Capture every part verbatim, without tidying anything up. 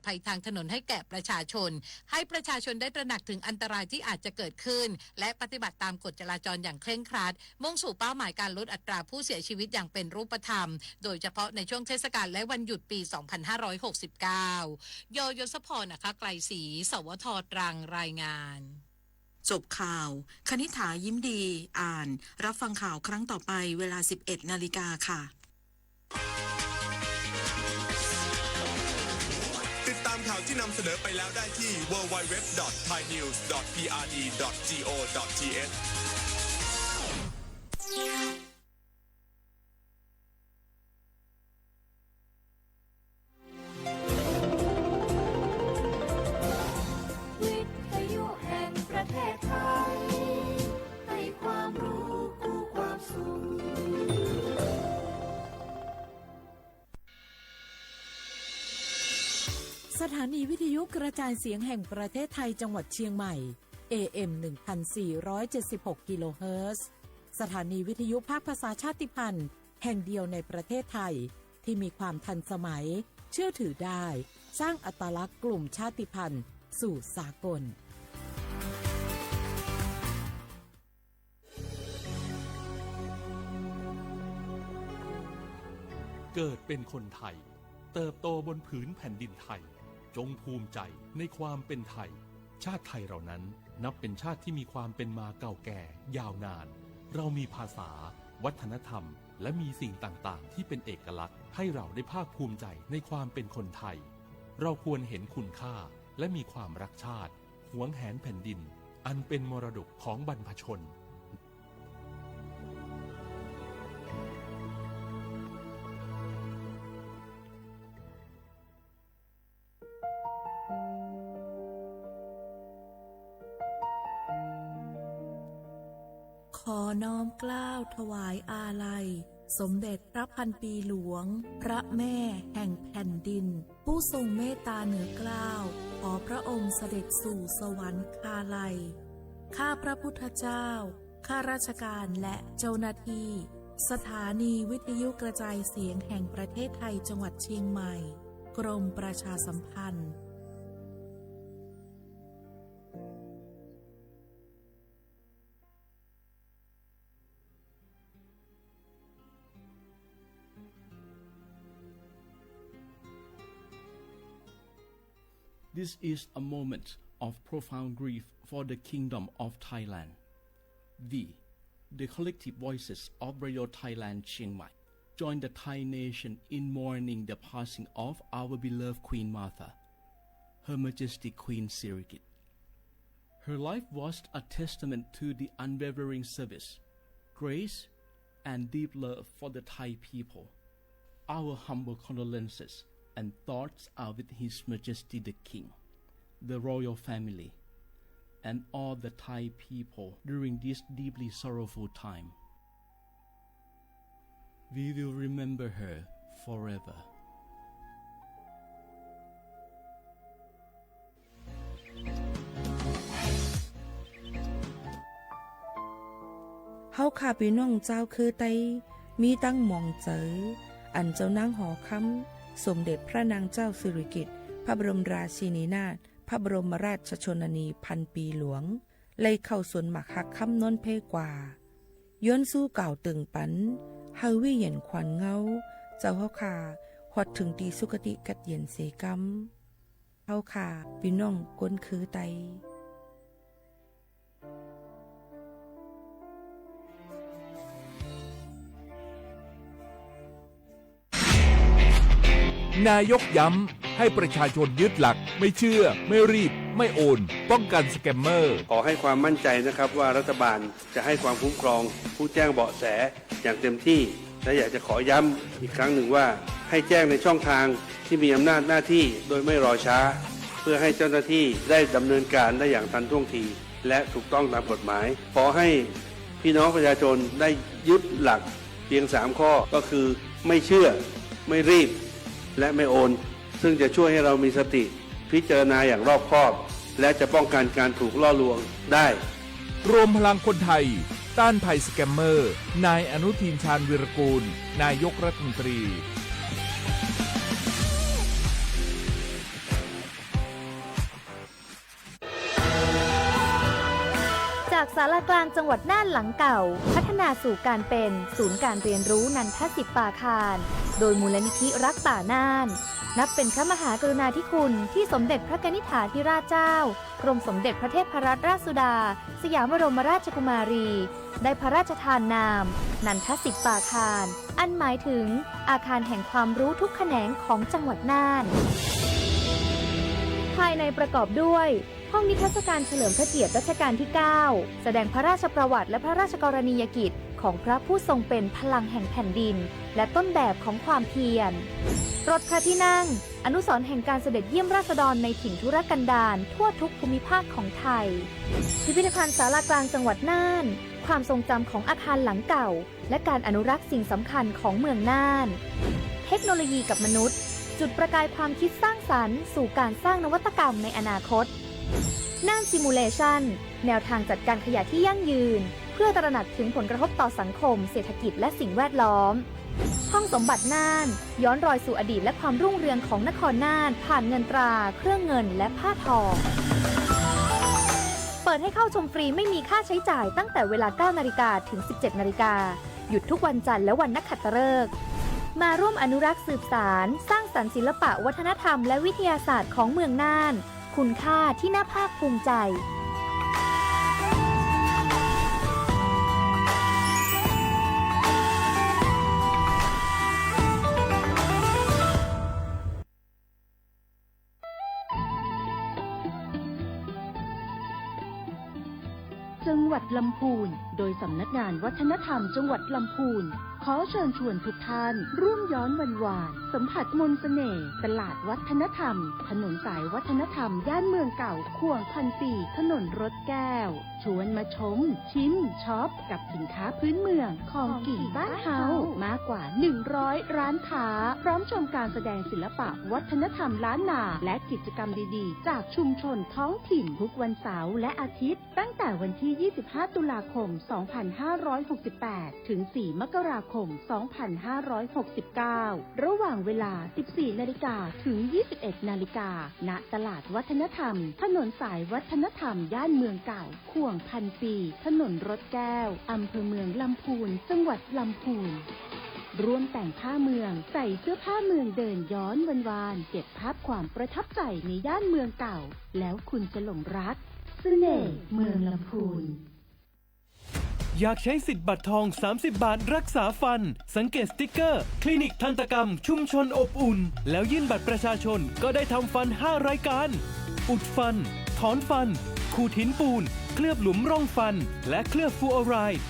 ภัยทางถนนให้แก่ประชาชน ให้ประชาชนได้ตระหนักถึงอันตรายที่อาจจะเกิดขึ้น และปฏิบัติตามกฎจราจรอย่างเคร่งครัด มุ่งสู่เป้าหมายการลดอัตราผู้เสียชีวิตอย่างเป็นรูปธรรม โดยเฉพาะในช่วงเทศกาลและวันหยุดปี สองพันห้าร้อยหกสิบเก้า ย ยศพร นะคะ ไกรศรี สวท ตรัง รายงาน จบข่าว คณิษฐา ยิ้มดี อ่าน รับฟังข่าวครั้งต่อไปเวลา สิบเอ็ดนาฬิกาค่ะ ติดตามข่าวที่นำเสนอไปแล้วได้ที่ ดับเบิลยู ดับเบิลยู ดับเบิลยู ดอท ไทยนิวส์ ดอท พีอาร์ดี ดอท จีโอ ดอท ทีเอช วิทยุแห่งประเทศไทย ให้ความรู้คู่ความสุข สถานีวิทยุกระจายเสียงแห่งประเทศไทยจังหวัดเชียงใหม่ เอเอ็ม หนึ่งพันสี่ร้อยเจ็ดสิบหก กิโลเฮิรตซ์ สถานีวิทยุภาคภาษาชาติพันธุ์แห่งเดียวในประเทศไทย ที่มีความทันสมัย เชื่อถือได้ สร้างอัตลักษณ์กลุ่มชาติพันธุ์สู่สากล เกิดเป็นคนไทย เติบโตบนผืนแผ่นดินไทย จงภูมิใจในความเป็นไทย ชาติไทยเรานั้นนับเป็นชาติที่มีความเป็นมาเก่าแก่ยาวนาน เรามีภาษา วัฒนธรรม และมีสิ่งต่างๆ ที่เป็นเอกลักษณ์ ให้เราได้ภาคภูมิใจในความเป็นคนไทย เราควรเห็นคุณค่า และมีความรักชาติ หวงแหนแผ่นดิน อันเป็นมรดกของบรรพชน ขอน้อมเกล้าถวายอาลัย สมเด็จพระพันปีหลวง พระแม่แห่งแผ่นดิน ผู้ทรงเมตตาเหนือเกล้า ขอพระองค์เสด็จสู่สวรรคาลัย ข้าพระพุทธเจ้า ข้าราชการและเจ้าหน้าที่ สถานีวิทยุกระจายเสียงแห่งประเทศไทยจังหวัดเชียงใหม่ กรมประชาสัมพันธ์ This is a moment of profound grief for the Kingdom of Thailand. We, the collective voices of Radio Thailand Chiang Mai, join the Thai nation in mourning the passing of our beloved Queen Mother, Her Majesty Queen Sirikit. Her life was a testament to the unwavering service, grace, and deep love for the Thai people. Our humble condolences and thoughts are with His Majesty the King, the royal family, and all the Thai people during this deeply sorrowful time. We will remember her forever. เฮาข้าปี้น้องจาวเคือไต มีตังหมองเจอ อันเจ้านางหอคำ สมเด็จพระนางเจ้าสิริกิติ์ พระบรมราชินีนาถ พระบรมราชชนนีพันปีหลวง ไล่เข้าสวนหมากฮักคำนนเพกว่า ย้อนสู้กล่าวเติงปัน เฮาวิญญาณขวัญเงา เจ้าเฮาข้า ฮอดเถิงตี้สุคติกัดเย็นเสกำ เฮาข้าปี้น้องคนเคือไต นายกย้ำให้ประชาชนยึดหลัก ไม่เชื่อ ไม่รีบ ไม่โอน ป้องกันสแกมเมอร์ ขอให้ความมั่นใจนะครับว่ารัฐบาลจะให้ความคุ้มครองผู้แจ้งเบาะแสอย่างเต็มที่ และอยากจะขอย้ำอีกครั้งหนึ่งว่า ให้แจ้งในช่องทางที่มีอำนาจหน้าที่โดยไม่รอช้า เพื่อให้เจ้าหน้าที่ได้ดำเนินการได้อย่างทันท่วงที และถูกต้องตามกฎหมาย ขอให้พี่น้องประชาชนได้ยึดหลักเพียงสามข้อ ก็คือไม่เชื่อ ไม่รีบ และไม่โอน ซึ่งจะช่วยให้เรามีสติพิจารณาอย่างรอบคอบ และจะป้องกันการถูกล่อลวงได้ รวมพลังคนไทย ต้านภัยสแกมเมอร์ นายอนุทิน ชาญวีรกูล นายกรัฐมนตรี ศาลากลางจังหวัดน่านหลังเก่า พัฒนาสู่การเป็นศูนย์การเรียนรู้นันทสิปปาคาร โดยมูลนิธิรักป่าน่าน นับเป็นพระมหากรุณาธิคุณที่สมเด็จพระกนิษฐาธิราชเจ้า กรมสมเด็จพระเทพรัตนราชสุดา สยามบรมราชกุมารี ได้พระราชทานนาม นันทสิปปาคาร อันหมายถึงอาคารแห่งความรู้ทุกแขนงของจังหวัดน่าน ภายในประกอบด้วย ห้องนิทรรศการเฉลิมพระเกียรติรัชกาลที่ เก้า แสดงพระราชประวัติและพระราชกรณียกิจของพระผู้ทรงเป็นพลังแห่งแผ่นดิน และต้นแบบของความเพียร รถพระที่นั่ง อนุสรณ์แห่งการเสด็จเยี่ยมราษฎรในถิ่นทุรกันดารทั่วทุกภูมิภาคของไทย พิพิธภัณฑ์ศาลากลางจังหวัดน่าน ความทรงจำของอาคารหลังเก่า และการอนุรักษ์สิ่งสำคัญของเมืองน่าน เทคโนโลยีกับมนุษย์ จุดประกายความคิดสร้างสรรค์สู่การสร้างนวัตกรรมในอนาคต น่าน Simulation แนวทางจัดการขยะที่ยั่งยืน เพื่อตระหนักถึงผลกระทบต่อสังคม เศรษฐกิจ และสิ่งแวดล้อม ห้องสมบัติน่าน ย้อนรอยสู่อดีตและความรุ่งเรืองของนครน่าน ผ่านเงินตรา เครื่องเงิน และผ้าทอ เปิดให้เข้าชมฟรีไม่มีค่าใช้จ่ายตั้งแต่เวลา เก้านาฬิกา ถึง สิบเจ็ดนาฬิกา หยุดทุกวันจันทร์และวันนักขัตฤกษ์ มาร่วมอนุรักษ์สืบสาน สร้างสรรค์ศิลปะวัฒนธรรมและวิทยาศาสตร์ของเมืองน่าน คุณค่าที่น่าภาคภูมิใจ จังหวัดลำพูน โดยสำนักงานวัฒนธรรมจังหวัดลำพูน ขอเชิญชวนทุกท่านร่วมย้อนวันวาน สัมผัสมนต์เสน่ห์ ตลาดวัฒนธรรม ถนนสายวัฒนธรรม ย่านเมืองเก่า ข่วงพันปี ถนนรถแก้ว ชวนมาชม ชิม ช็อป กับสินค้าพื้นเมือง ของกิ๋นบ้านเฮา มากกว่า หนึ่งร้อยร้านค้า พร้อมชมการแสดงศิลปะวัฒนธรรมล้านนา และกิจกรรมดีๆ จากชุมชนท้องถิ่น ทุกวันเสาร์และอาทิตย์ ตั้งแต่วันที่ ยี่สิบห้าตุลาคม สองพันห้าร้อยหกสิบแปด ถึง สี่มกราคม สองพันห้าร้อยหกสิบเก้า ระหว่างเวลา สิบสี่นาฬิกา ถึง ยี่สิบเอ็ดนาฬิกา ณ ตลาดวัฒนธรรม ถนนสายวัฒนธรรม ย่านเมืองเก่า ข่วงพันปี ถนนรถแก้ว อำเภอเมืองลำพูน จังหวัดลำพูน ร่วมแต่งผ้าเมือง ใส่เสื้อผ้าเมือง เดินย้อนวันวาน เก็บภาพความประทับใจในย่านเมืองเก่า แล้วคุณจะหลงรักเสน่ห์เมืองลำพูน อยากใช้สิทธิ์บัตรทอง สามสิบบาท รักษาฟัน สังเกตสติ๊กเกอร์ คลินิกทันตกรรมชุมชนอบอุ่น แล้วยื่นบัตรประชาชน ก็ได้ทำฟัน ห้า รายการ อุดฟัน ถอนฟัน ขูดหินปูน เคลือบหลุมร่องฟัน และเคลือบฟลูออไรด์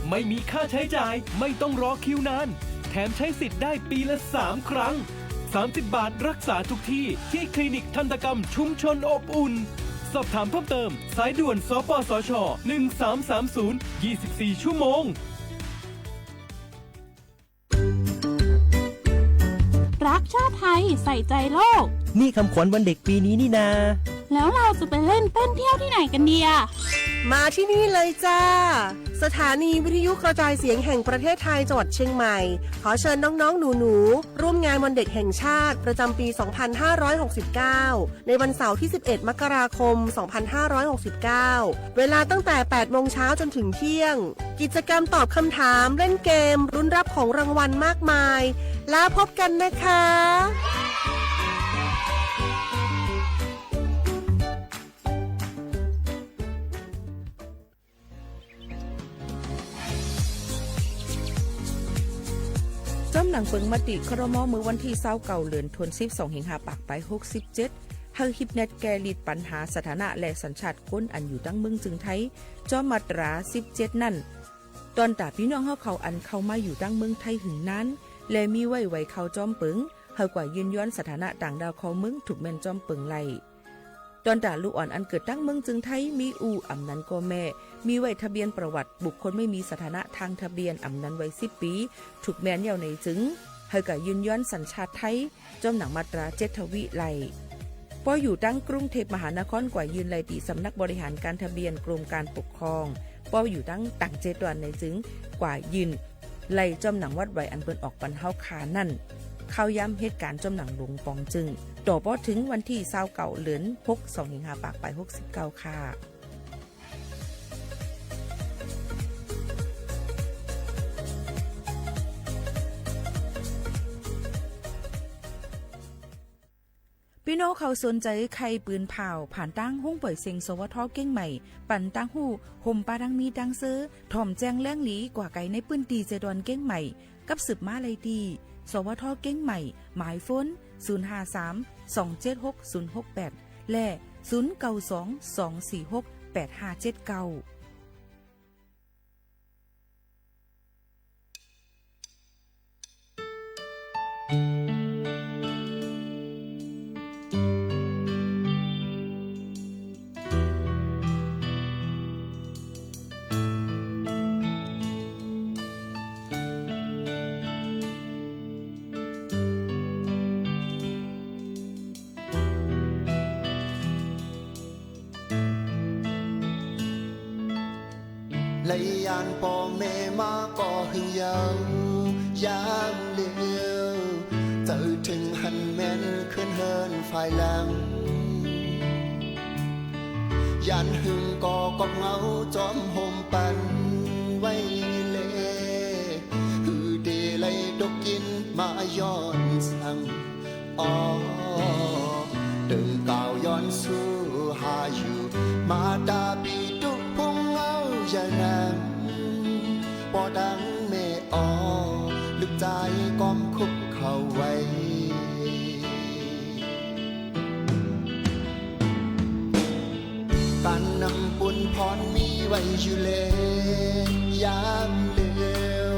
ไม่มีค่าใช้จ่าย ไม่ต้องรอคิวนาน แถมใช้สิทธิ์ได้ปีละ สาม ครั้ง สามสิบบาท รักษาทุกที่ ที่คลินิกทันตกรรมชุมชนอบอุ่น สอบถามเพิ่มเติม สายด่วน สปสช. หนึ่งสามสามศูนย์ ยี่สิบสี่ ชั่วโมง รักชาติไทย ใส่ใจโลก นี่คำขวัญวันเด็กปีนี้นี่นา แล้วเราจะไปเล่นเต้นเที่ยวที่ไหนกันดีอะ มาที่นี่เลยจ้า สถานีวิทยุกระจายเสียงแห่งประเทศไทย จังหวัดเชียงใหม่ ขอเชิญน้องๆ หนูๆ ร่วมงานวันเด็กแห่งชาติประจำปี สองพันห้าร้อยหกสิบเก้า ในวันเสาร์ที่ สิบเอ็ด มกราคม สองพันห้าร้อยหกสิบเก้า เวลาตั้งแต่ แปดโมงเช้าจนถึงเที่ยง กิจกรรมตอบคำถาม เล่นเกม ลุ้นรับของรางวัลมากมาย แล้วพบกันนะคะ จ้ำหนังเปิงมติ ครม. เมื่อวันตี้ ซาวเก้า เดือนธันวาคม สองพันห้าร้อยหกสิบเจ็ด หื้อฮิปแนทแก้ลิดปัญหาสถานะและสัญชาติคนอันอยู่ตังเมืองจึงไทย จอมมาตรา สิบเจ็ด นั้น ตอนต๋าปี้น้องเฮาเขาอันเข้ามาอยู่ตังเมืองไทยหึงนาน และมีไว้ใวเข้าจอมเปิง หื้อกว่ายื่นย้อนสถานะต่างด้าวเข้าเมือง ถูกแม่นจอมเปิงไล่ ตอนต๋าลูกอ่อนอันเกิดตังเมืองจึงไทย มีอู้อำนั้นก็แม่ มีไว้ทะเบียนประวัติบุคคลไม่มีสถานะทางทะเบียนอำนั้นไว้ สิบปี๋ ถูกแม่นแล้วในจึง หื้อกว่ายื่นย้อนสัญชาติไทย จอมหนังมาตรา เจ็ด ทวีไล่ ปออยู่ตังกรุงเทพมหานครกว่ายื่นไล่ตี้สำนักบริหารการทะเบียนกรมการปกครอง ปออยู่ตังต่างเจตวันในจึงกว่ายื่นไล่จอมหนังวัดไวอันเปิ้นออกปันเฮาคานั้น เข้าย้ำเหตุการณ์จอมหนังหลวงป๋องจึง ต่อปอถึงวันตี้ ซาวเก้า เดือนหก สองพันห้าร้อยหกสิบเก้า ค่ะ ปี้น้องเขาสนใจ๋ใค่ปืนผ่าว ผ่านตางห้องป่วยเซ็ง สวท เกียงใหม่ ปันตางฮู้ ห่มปาดังมีดังเซอ ถ่อมแจ้งแหล่งหลี กว่าไก๋ในปื้นตี้เจดอนเกียงใหม่ กับสืบมาได้ตี้ สวท เกียงใหม่ หมายโฟน ศูนย์ห้าสาม สองเจ็ดหก ศูนย์หกแปด และ ศูนย์เก้าสอง สองสี่หก แปดห้าเจ็ดเก้า ไล่ย้านป้อแม่มาก็หึงยาว ยามเหลียว เจ้าเถิงหั้นแม่นเคินเฮิ้นฝ่ายหลัง ย้านหึงก็กอบเหงาจอมห่มปันไว้แล หื้อเตไล่ตกกิ๋นมาย้อนสัง อ้อ เติ่งก้าวย้อนสู่หาอยู่ มาตาปี้ตุ๊พุงเหงายาวนาน ป้อตังแม่อ้อ ลูกจายก้อมคุกเข่าไหว้ ก๋านนำปุญพรมีไว้อยู่แล ยามเหลียว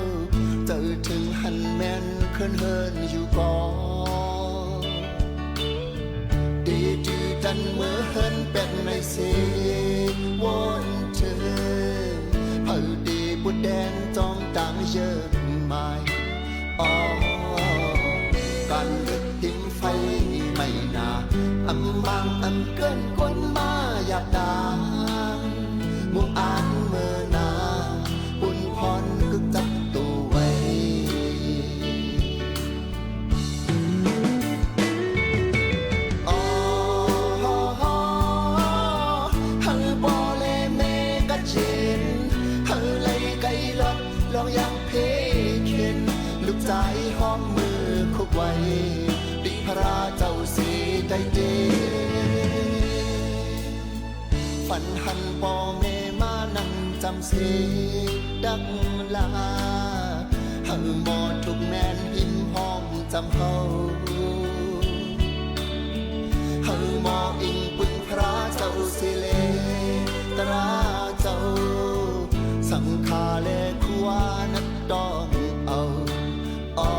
เจ้าเถิงหั้นแม่นเคินเฮิ้นอยู่ก่อ ตี้จื้อตันเมื่อเฮิ้นแปดในเส วอนเถิง เผาตี้ปุดแดนจอมตางเยินหมาย อ้อ ก๋านเกิดหิมไฟไหม้หน้า อำมางอำเกินคนมาหยาบตาง มุงอานเมินหน้า ปุญพรกึ๊กจับตั๋วไว้ อ้อ หื้อป้อและแม่กัดเย็น หื้อไล่ไก่หลอด ลองยังเพเข็ญ ลูกจายฮ้อมมือคุกไว้ ติดพระเจ้าเสียได้เจน ฝันหันป้อแม่มานั่งจำเสดังลา หื้อหมอทุกข์แม่นหิมห้อมจำเฮา หื้อหมออิงปึงพระเจ้าเสียแล ตราเจ้า สังฆาและครัวนักต้องเอา อ้อ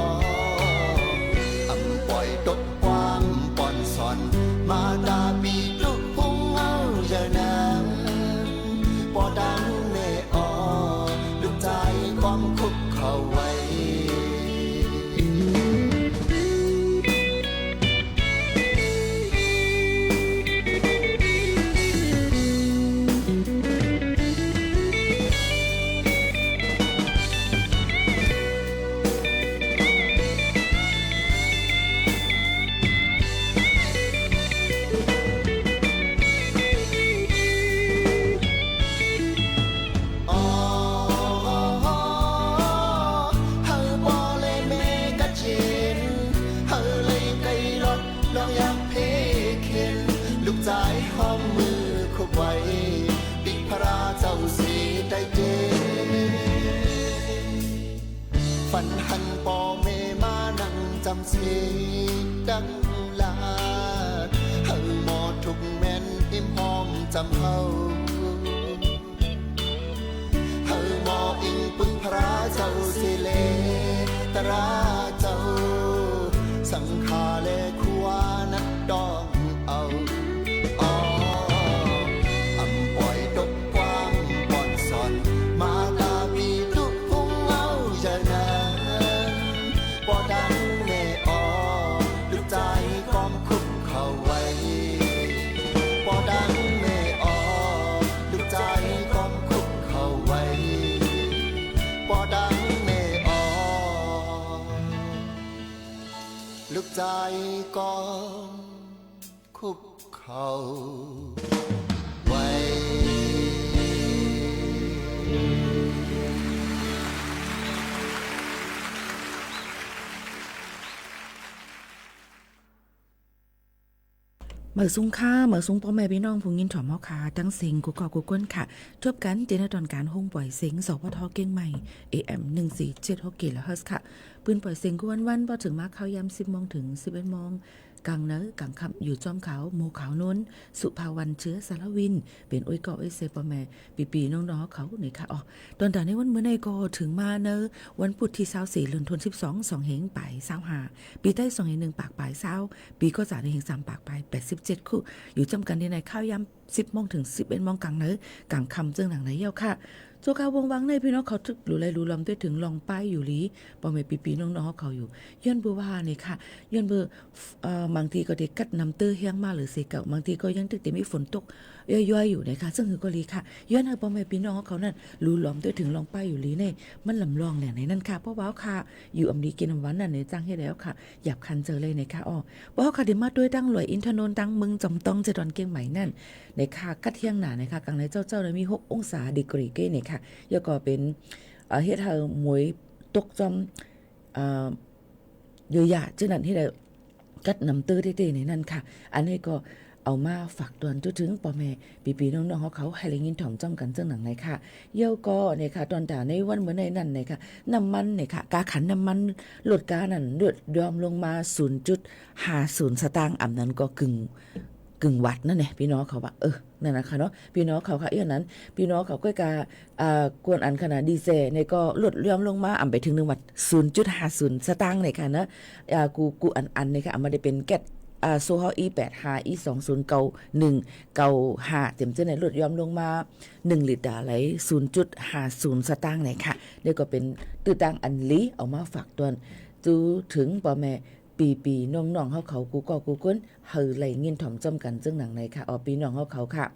อำป่อยตกความป่อนสอน มาตาปี้ตุ๊พุงเหงายาวนาน ป้อตังแม่อ้อ ลูกจายก้อมคุกเข่าไหว้ อ้อ หื้อป้อและแม่กัดเย็น หื้อไล่ไก่หลอด ลองยังเพเข็ญ ลูกจายฮ้อมมือคุกไว้ ติดพระเจ้าเสียได้เจน ฝันหันป้อแม่มานั่งจำเสดังลา หื้อหมอทุกข์แม่นหิมห้อมจำเฮา หื้อหมออิงปึงพระเจ้าเสียแล ตราเจ้า สังฆาและครัวนักต้องเอา อ้อ อำป่อยตกความป่อนสอน มาตาปี้ตุ๊พุงเหงายาวนาน ป้อตังแม่อ้อ ลูกจายก้อมคุกเข่าไหว้ ป้อตังแม่อ้อ ลูกจายก้อมคุกเข่าไหว้ ป้อตังแม่อ้อ ลูกจายก้อมคุกเข่าไหว้ หมายสูงค่ะ หมายสูงป้อแม่ปี้น้องผู้ยินถ่อมเฮาค่ะ ตังเซ็งกู้ก้อกู้ก้นค่ะ ทบกั๋นเจาะในตอนก๋านโฮงป่อยเสียง สวท เจียงใหม่ เอเอ็ม หนึ่งสี่เจ็ดหก กิโลเฮิรตซ์ค่ะ ปืนป่อยเสียงกู้วันๆ ปอเถิงมาข้าวยามสิบโมงเถิงสิบเอ็ดโมง ก๋างเนินก๋างค่ำ อยู่จ้อมเขา หมู่ขาวนวล สุภาวรรณ เชื้อสารวิน เป๋นอุ้ยก้ออุ้ยเซยป้อแม่ ปี้ๆ น้องๆ เฮาเขาเน่ยค่ะ อ๋อ ตอนต๋าในวันมื้อนี้ก็เถิงมาในวันพุธตี้ซาวสี่ เดือนธันวาคม สองเฮงป๋ายซาวห้า ปี๋ไต้สองเฮงหนึ่งปากป๋ายซาว ปี๋ก๊อจ๋าในเฮงสามปากป๋ายแปดสิบเจ็ดคู่ อยู่จ้อมกั๋นในข้าวยามสิบโมงเถิงสิบเอ็ดโมงก๋างเนินก๋างค่ำเจิ่งหนังในเย้าค่ะ เจ้าค่ะ วงวางในปี้น้องเขาตึกหลู่ไลหลู่ลอมตวยเถิงรองป้ายอยู่หลี ป้อแม่ปี้ๆ น้องๆ เฮาเขาอยู่ ย้อนเปื้อว่าเน่ยค่ะ ย้อนเปื้อ เอ่อ บางทีก็ได้กั๊ดน้ำเตื้อแฮงมาเหลือเสียเก่า บางทีก็ยังตึกได้มีฝนตก ย้อยๆ อยู่เน่ยค่ะ ซึ่งหื้อก็หลีค่ะ ย้อนหื้อป้อแม่ปี้น้องเขานั้น หลู่ลอมตวยเถิงรองป้ายอยู่หลีเน่ย มันลำลองแหละเน่ยนั่นค่ะ เพราะว่าเฮาค่ะ อยู่อำดีกิ๋นอำหวานนั่นเน่ย จังเฮ็ดแล้วค่ะ หยาบคันเจิ่งเลยเน่ยค่ะ อ้อ เพราะเฮาค่ะได้มาตวยตังหลวยอินทนนท์ ตังเมืองจอมต้อง เจียงดอนเจียงใหม่นั่นเน่ยค่ะ กั๊ดเฮี้ยงหนาเน่ยค่ะ ก๋างในเจ๊าๆ เนี่ยมีหกองศาดีกรีเก้เน่ยค่ะ แล้วก็เป๋น เอ่อ เฮ็ดหื้อหมวยตกจ้อม เอ่อ เยอะแยะ เจ้านั้นเฮ็ดหื้อ กั๊ดน้ำเตื้อเต๊ๆ เน่ยนั่นค่ะ อันนี้ก็เอามาฝากตวนทั่วเถิงป้อแม่ปี้ๆ น้องๆ เฮาเขา หื้อได้ยินถ่อมจ้อมกั๋นเจิ่งหนังเน่ยค่ะ แล้วก็เน่ยค่ะ ตอนต๋าในวันมื้อนี้นั่นเน่ยค่ะ น้ำมันเน่ยค่ะ ก้าขันน้ำมันรถก้านั้นลดย่อมลงมาศูนย์จุดห้าศูนย์สตางค์ อำนั้นก็กึ่ง กึ่งวัตต์นั่นแหละ ปี้น้องเขาว่า เออ นั่นนะคะเนาะ ปี้น้องเขาค่ะ เอี้ยนั้น ปี้น้องเขาก้อยกา อ่า กวนอันขนาดดีเซลเนี่ยก็ลดย่อมลงมา อำไปเถิงหนึ่งวัตต์ ศูนย์จุดห้าศูนย์สตางค์เน่ยค่ะเนาะ อ่า กู้ กู้อันๆ เน่ยค่ะ อำมาได้เป๋นแก๊ส อ่า โซฮอล อีแปดห้า อีสองศูนย์เก้าหนึ่งเก้าห้า เจ๋มเจ้าเนี่ยลดย่อมลงมา หนึ่งลิตรไหล ศูนย์จุดห้าศูนย์สตางค์เน่ยค่ะ นี่ก็เป๋นตื้อตังอันหลี เอามาฝากตวน ทั่วเถิงป้อแม่ ปี้ๆ น้องๆ เฮาเขากู้ก้อกู้ก้น หื้อได้ยินถ่อมจ้อมกั๋นเจิ่งหนังเน่ยค่ะ อ้อ ปี้น้องเฮาเขาค่ะ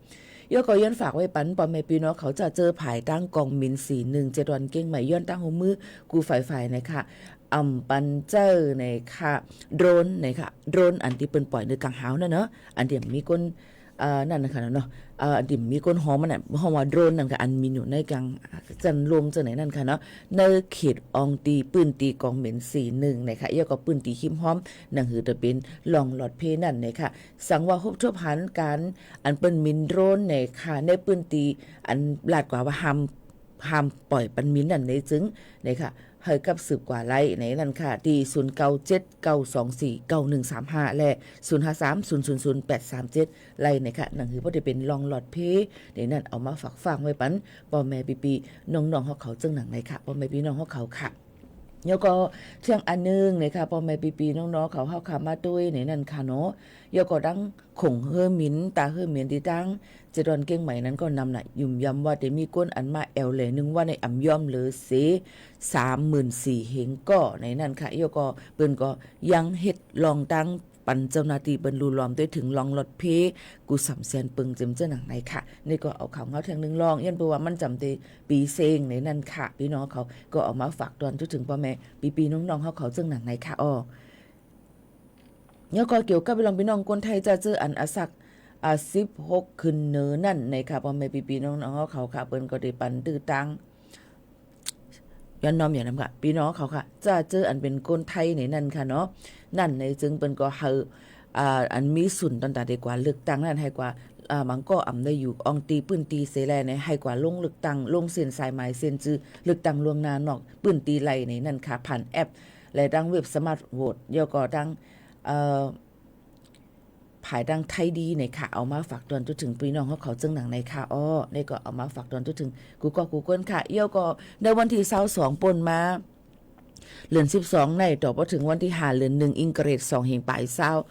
แล้วก็ย้อนฝากไว้ปันป้อแม่ปี้น้องเขา จะเจอผายตังกองหมิ่นสี่หนึ่ง เจียงดอนเจียงใหม่ ย้อนตังหัวมื้อกู้ฝ่ายๆ เน่ยค่ะ อำปันเจ้าเน่ยค่ะ โดรนเน่ยค่ะ โดรนอันตี้เปิ้นป่อยในก๋างหาวนั่นเนาะ อันตี้มีก้น เอ่อ นั่นนะคะเนาะ เอ่อ อันตี้มีก้นฮ้องมันน่ะ ฮ้องว่าโดรนนั่นค่ะ อันมีอยู่ในก๋าง จันทน์ลมเจ้าไหนนั่นค่ะเนาะ ในเขตอองตี้ ปื้นตี้กองหมิ่นสี่หนึ่งเน่ยค่ะ แล้วก็ปื้นตี้ฮิมฮ้อม หนังหื้อจะเป๋นล่องหลอดเพนั่นเน่ยค่ะ สังว่าพบทบหันก๋าน อันเปิ้นหมิ่นโดรนเน่ยค่ะ ในปื้นตี้อันลาดกว่าว่าห้าม ห้ามป่อยปันหมิ่นนั่นเน่ยจึงเน่ยค่ะ หื้อกับสืบกว่าไล่เน่ยนั่นค่ะ ตี้ ศูนย์เก้าเจ็ด เก้าสองสี่ เก้าหนึ่งสามห้า และ ศูนย์ห้าสาม ศูนย์ศูนย์ศูนย์ แปดสามเจ็ด ไล่เน่ยค่ะ หนังหื้อบ่ได้เป๋นล่องหลอดเพเน่ยนั่น เอามาฝากฟังไว้ปันป้อแม่ปี้ๆ น้องๆ เฮาเขาเจิ่งหนังเน่ยค่ะ ป้อแม่ปี้น้องเฮาเขาค่ะ แล้วก็เตื้องอันนึ่งเน่ยค่ะ ป้อแม่ปี้ๆ น้องๆ เขาเฮาค่ะ มาตวยเน่ยนั่นค่ะเนาะ แล้วก็ตังโขงเฮ่อหมิ่น ต๋าเฮ่อหมิ่นตี้ตัง เจียงดอนเจียงใหม่นั้นก็นำน่ะ ยุ่มยำว่าจะมีก้นอันมาแอ่วแลนึ่งว่าในอำย่อมเหลือเสีย สามหมื่นสี่เฮงก้อเน่ยนั่นค่ะ แล้วก็เปิ้นก็ยังเฮ็ดล่องตังปันเจ้าหน้าตี้เปิ้นลู่ลอมตวยเถิงล่องหลอดเพ กู้สามแสนเปิงเจ๋มเจ้าหนังเน่ยค่ะ นี่ก็เอาข่าวเฮาเตื้องนึ่งล่อง ย้อนเปื้อว่ามันจ๋ำเตปีเซ็งเน่ยนั่นค่ะ ปี้น้องเขาก็เอามาฝากตวนทั่วเถิงป้อแม่ปี้ๆ น้องๆ เฮาเขาเจิ่งหนังเน่ยค่ะ อ้อ แล้วก็เกี่ยวกับเรื่องปี้น้องคนไทยจะเจออันอาสัก อ่า สิบหกขึ้นเนินนั่นเน่ยค่ะ ป้อแม่ปี้ๆ น้องๆ เฮาเขาค่ะ เปิ้นก็ได้ปันตื้อตัง ย้อนน้อมอย่างนั้นค่ะ ปี้น้องเขาค่ะ จะเจออันเป๋นคนไทยเน่ยนั่นค่ะเนาะ นั่นเน่ยจึงเปิ้นก็หื้อ อ่า อันมีสุนตอนต๋าได้กว่าเลือกตั้งนั่นหื้อกว่า อ่า บางก็อำได้อยู่อองตี้ปื้นตี้เสียแลเน่ย หื้อกว่าลงเลือกตั้ง ลงเส้นสายหมายเส้นจื้อ เลือกตั้งล่วงหน้านอกปื้นตี้ไล่เน่ยนั่นค่ะ ผ่านแอป และตังเว็บสมาร์ทโหวต แล้วก็ตัง เอ่อ ผายตังไทยดีเน่ยค่ะ เอามาฝากตวนทั่วเถิงปี้น้องเฮาเขาเจิ่งหนังเน่ยค่ะ อ้อ นี่ก็เอามาฝากตวนทั่วเถิงกู้ก้อกู้ก้นค่ะ แล้วก็ในวันตี้ซาวสองป้นมา เดือนสิบสองใน ต่อปอเถิงวันตี้ห้า เดือนหนึ่ง อิงเกรดสองเฮงป๋ายซาว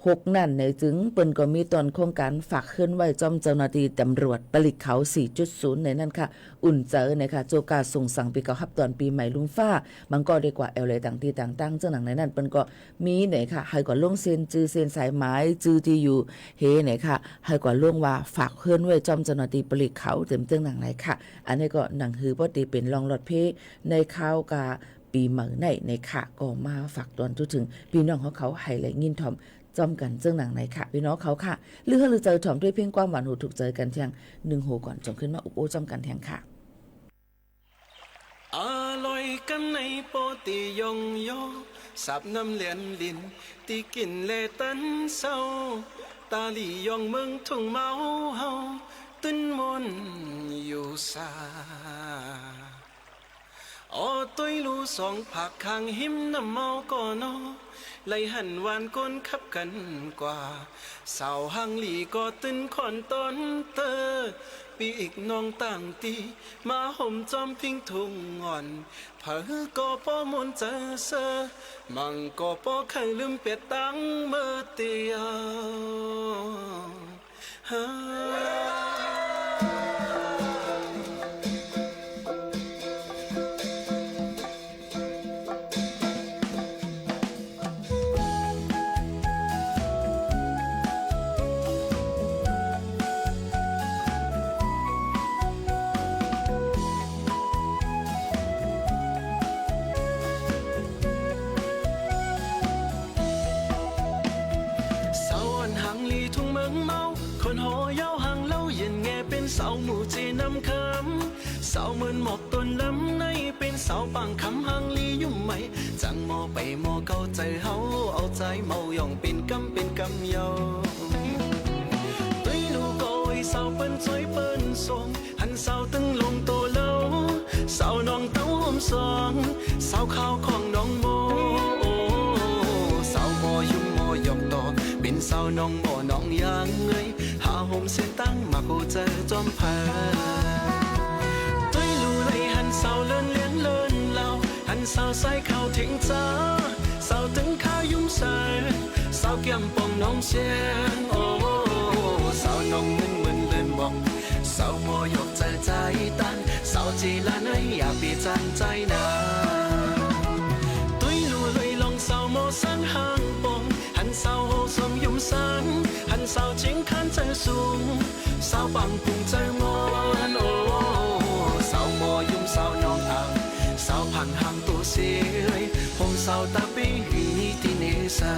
หกนั่นเน่ยจึง เปิ้นก็มีตอนโครงก๋านฝากเฮือนไว้จ้อมเจ้าหน้าตี้ตำรวจปลีกเขา สี่จุดศูนย์ เน่ยนั่นค่ะ อุ่นใจ๋เน่ยค่ะ โจก้าส่งสังปี๋เก่าฮับตอนปี๋ใหม่ลุงฟ้า บางก็ได้กว่าแอ่วแลต่างตี้ต่างตังเจิ่งหนังเน่ยนั่น เปิ้นก็ มีเน่ยค่ะ หื้อกว่าลงเส้นจื้อเส้นสายหมาย จื้อตี้อยู่ เฮเน่ยค่ะ หื้อกว่าลงว่าฝากเฮือนไว้จ้อมเจ้าหน้าตี้ปลีกเขา เจ๋มเจิ่งหนังเน่ยค่ะ อันนี้ก็หนังหื้อป้อตี้เป๋นล่องหลอดเพ ในคาวกาปี๋ใหม่ในเน่ยค่ะ ก็มาฝากตวนทั่วเถิงปี้น้องเฮาเขาหื้อได้ยินถ่อมจ้อมกั๋นเจิ่งหนังเน่ยค่ะ ปี้น้องเขาค่ะ หรือหื้อลือใจ๋ถ่อมตวยเพลงความหวานหูถูกใจ๋กั๋นเตื้องนึ่งโหก่อน จ่องขึ้นมาอุบโอ้จ้อมกั๋นเตื้องค่ะ อร่อยกั๋นในโปะตี้ย่องย่อ สาบน้ำเลียนลิน ตี้กิ๋นแลตันเศร้า ตาหลียองเมืองทุ่งเมาเฮา ตึ้นม่วนอยู่สา อ๋อ ตวยลู่สองผากข้างฮิมน้ำเมาก่อเนาะ ไหลหันหวานก้นขับกั๋นกว่า สาวฮังหลีก็ตึ้นค่อนต้อนเต๊อะ ปี้อิกน้องต่างตี้ มาห่มจอมพิงทุ่งอ่อน เผลอก็ป้อม่วนใจ๋เซอ มั่งก็ป้อใค่ลืมเปียดตังเมื่อเตียว สาวอ่อนฮังหลีทุ่งเมืองเมา คนหอยาวหางเหล้าเย็นแง เป๋นสาวหมู่เจน้ำคำ สาวเมินหมอกต้นลำใน เป๋นสาวปางคำฮังหลียุคใหม่ จั้งหม้อไปหม้อเก่าใจ๋เฮา เอาใจ๋เมาย่องเป๋นกำเป๋นกำเยา ตวยลู่ก็อวยสาวเปิ้นจ้อยเปิ้นส่ง หันสาวตึงลงโตเลา สาวน้องเต้าห่มสอง สาวขาวของน้องหม้อ โอ้ สาวหม้อยุ้มหม้อหยอกต่อ เป๋นสาวน้องหม้อน้องยางเงย หาห่มเส้นตั้งมาโกเจอจอมเผา ตวยลู่ไหลหันสาวเลินเลียนเลินลาว หันสาวสายขาวเท็งจ๋า สาวตึงขายุ้มใส สาวแก้มป่องน้องแสง โอ้ สาวน้องเมินเมินเลินหมอก สาวหม้อหยอกใจ๋ใจ๋ตัน สาวเจลาในอย่าเปียดจั้นใจ๋นา ตวยลู่เลยลองสาวหม้อสันหางป่อง หันสาวโฮส้มยุ้มสัน หันสาวเจียงคานใจ๋สูง สาวปางกุงใจ๋ม่อน โอ้ สาวหม้อยุ้มสาวน้องอ่าง สาวผังหางโตเสีย ห่มสาวตาปี้หื้อมีตี้เนซา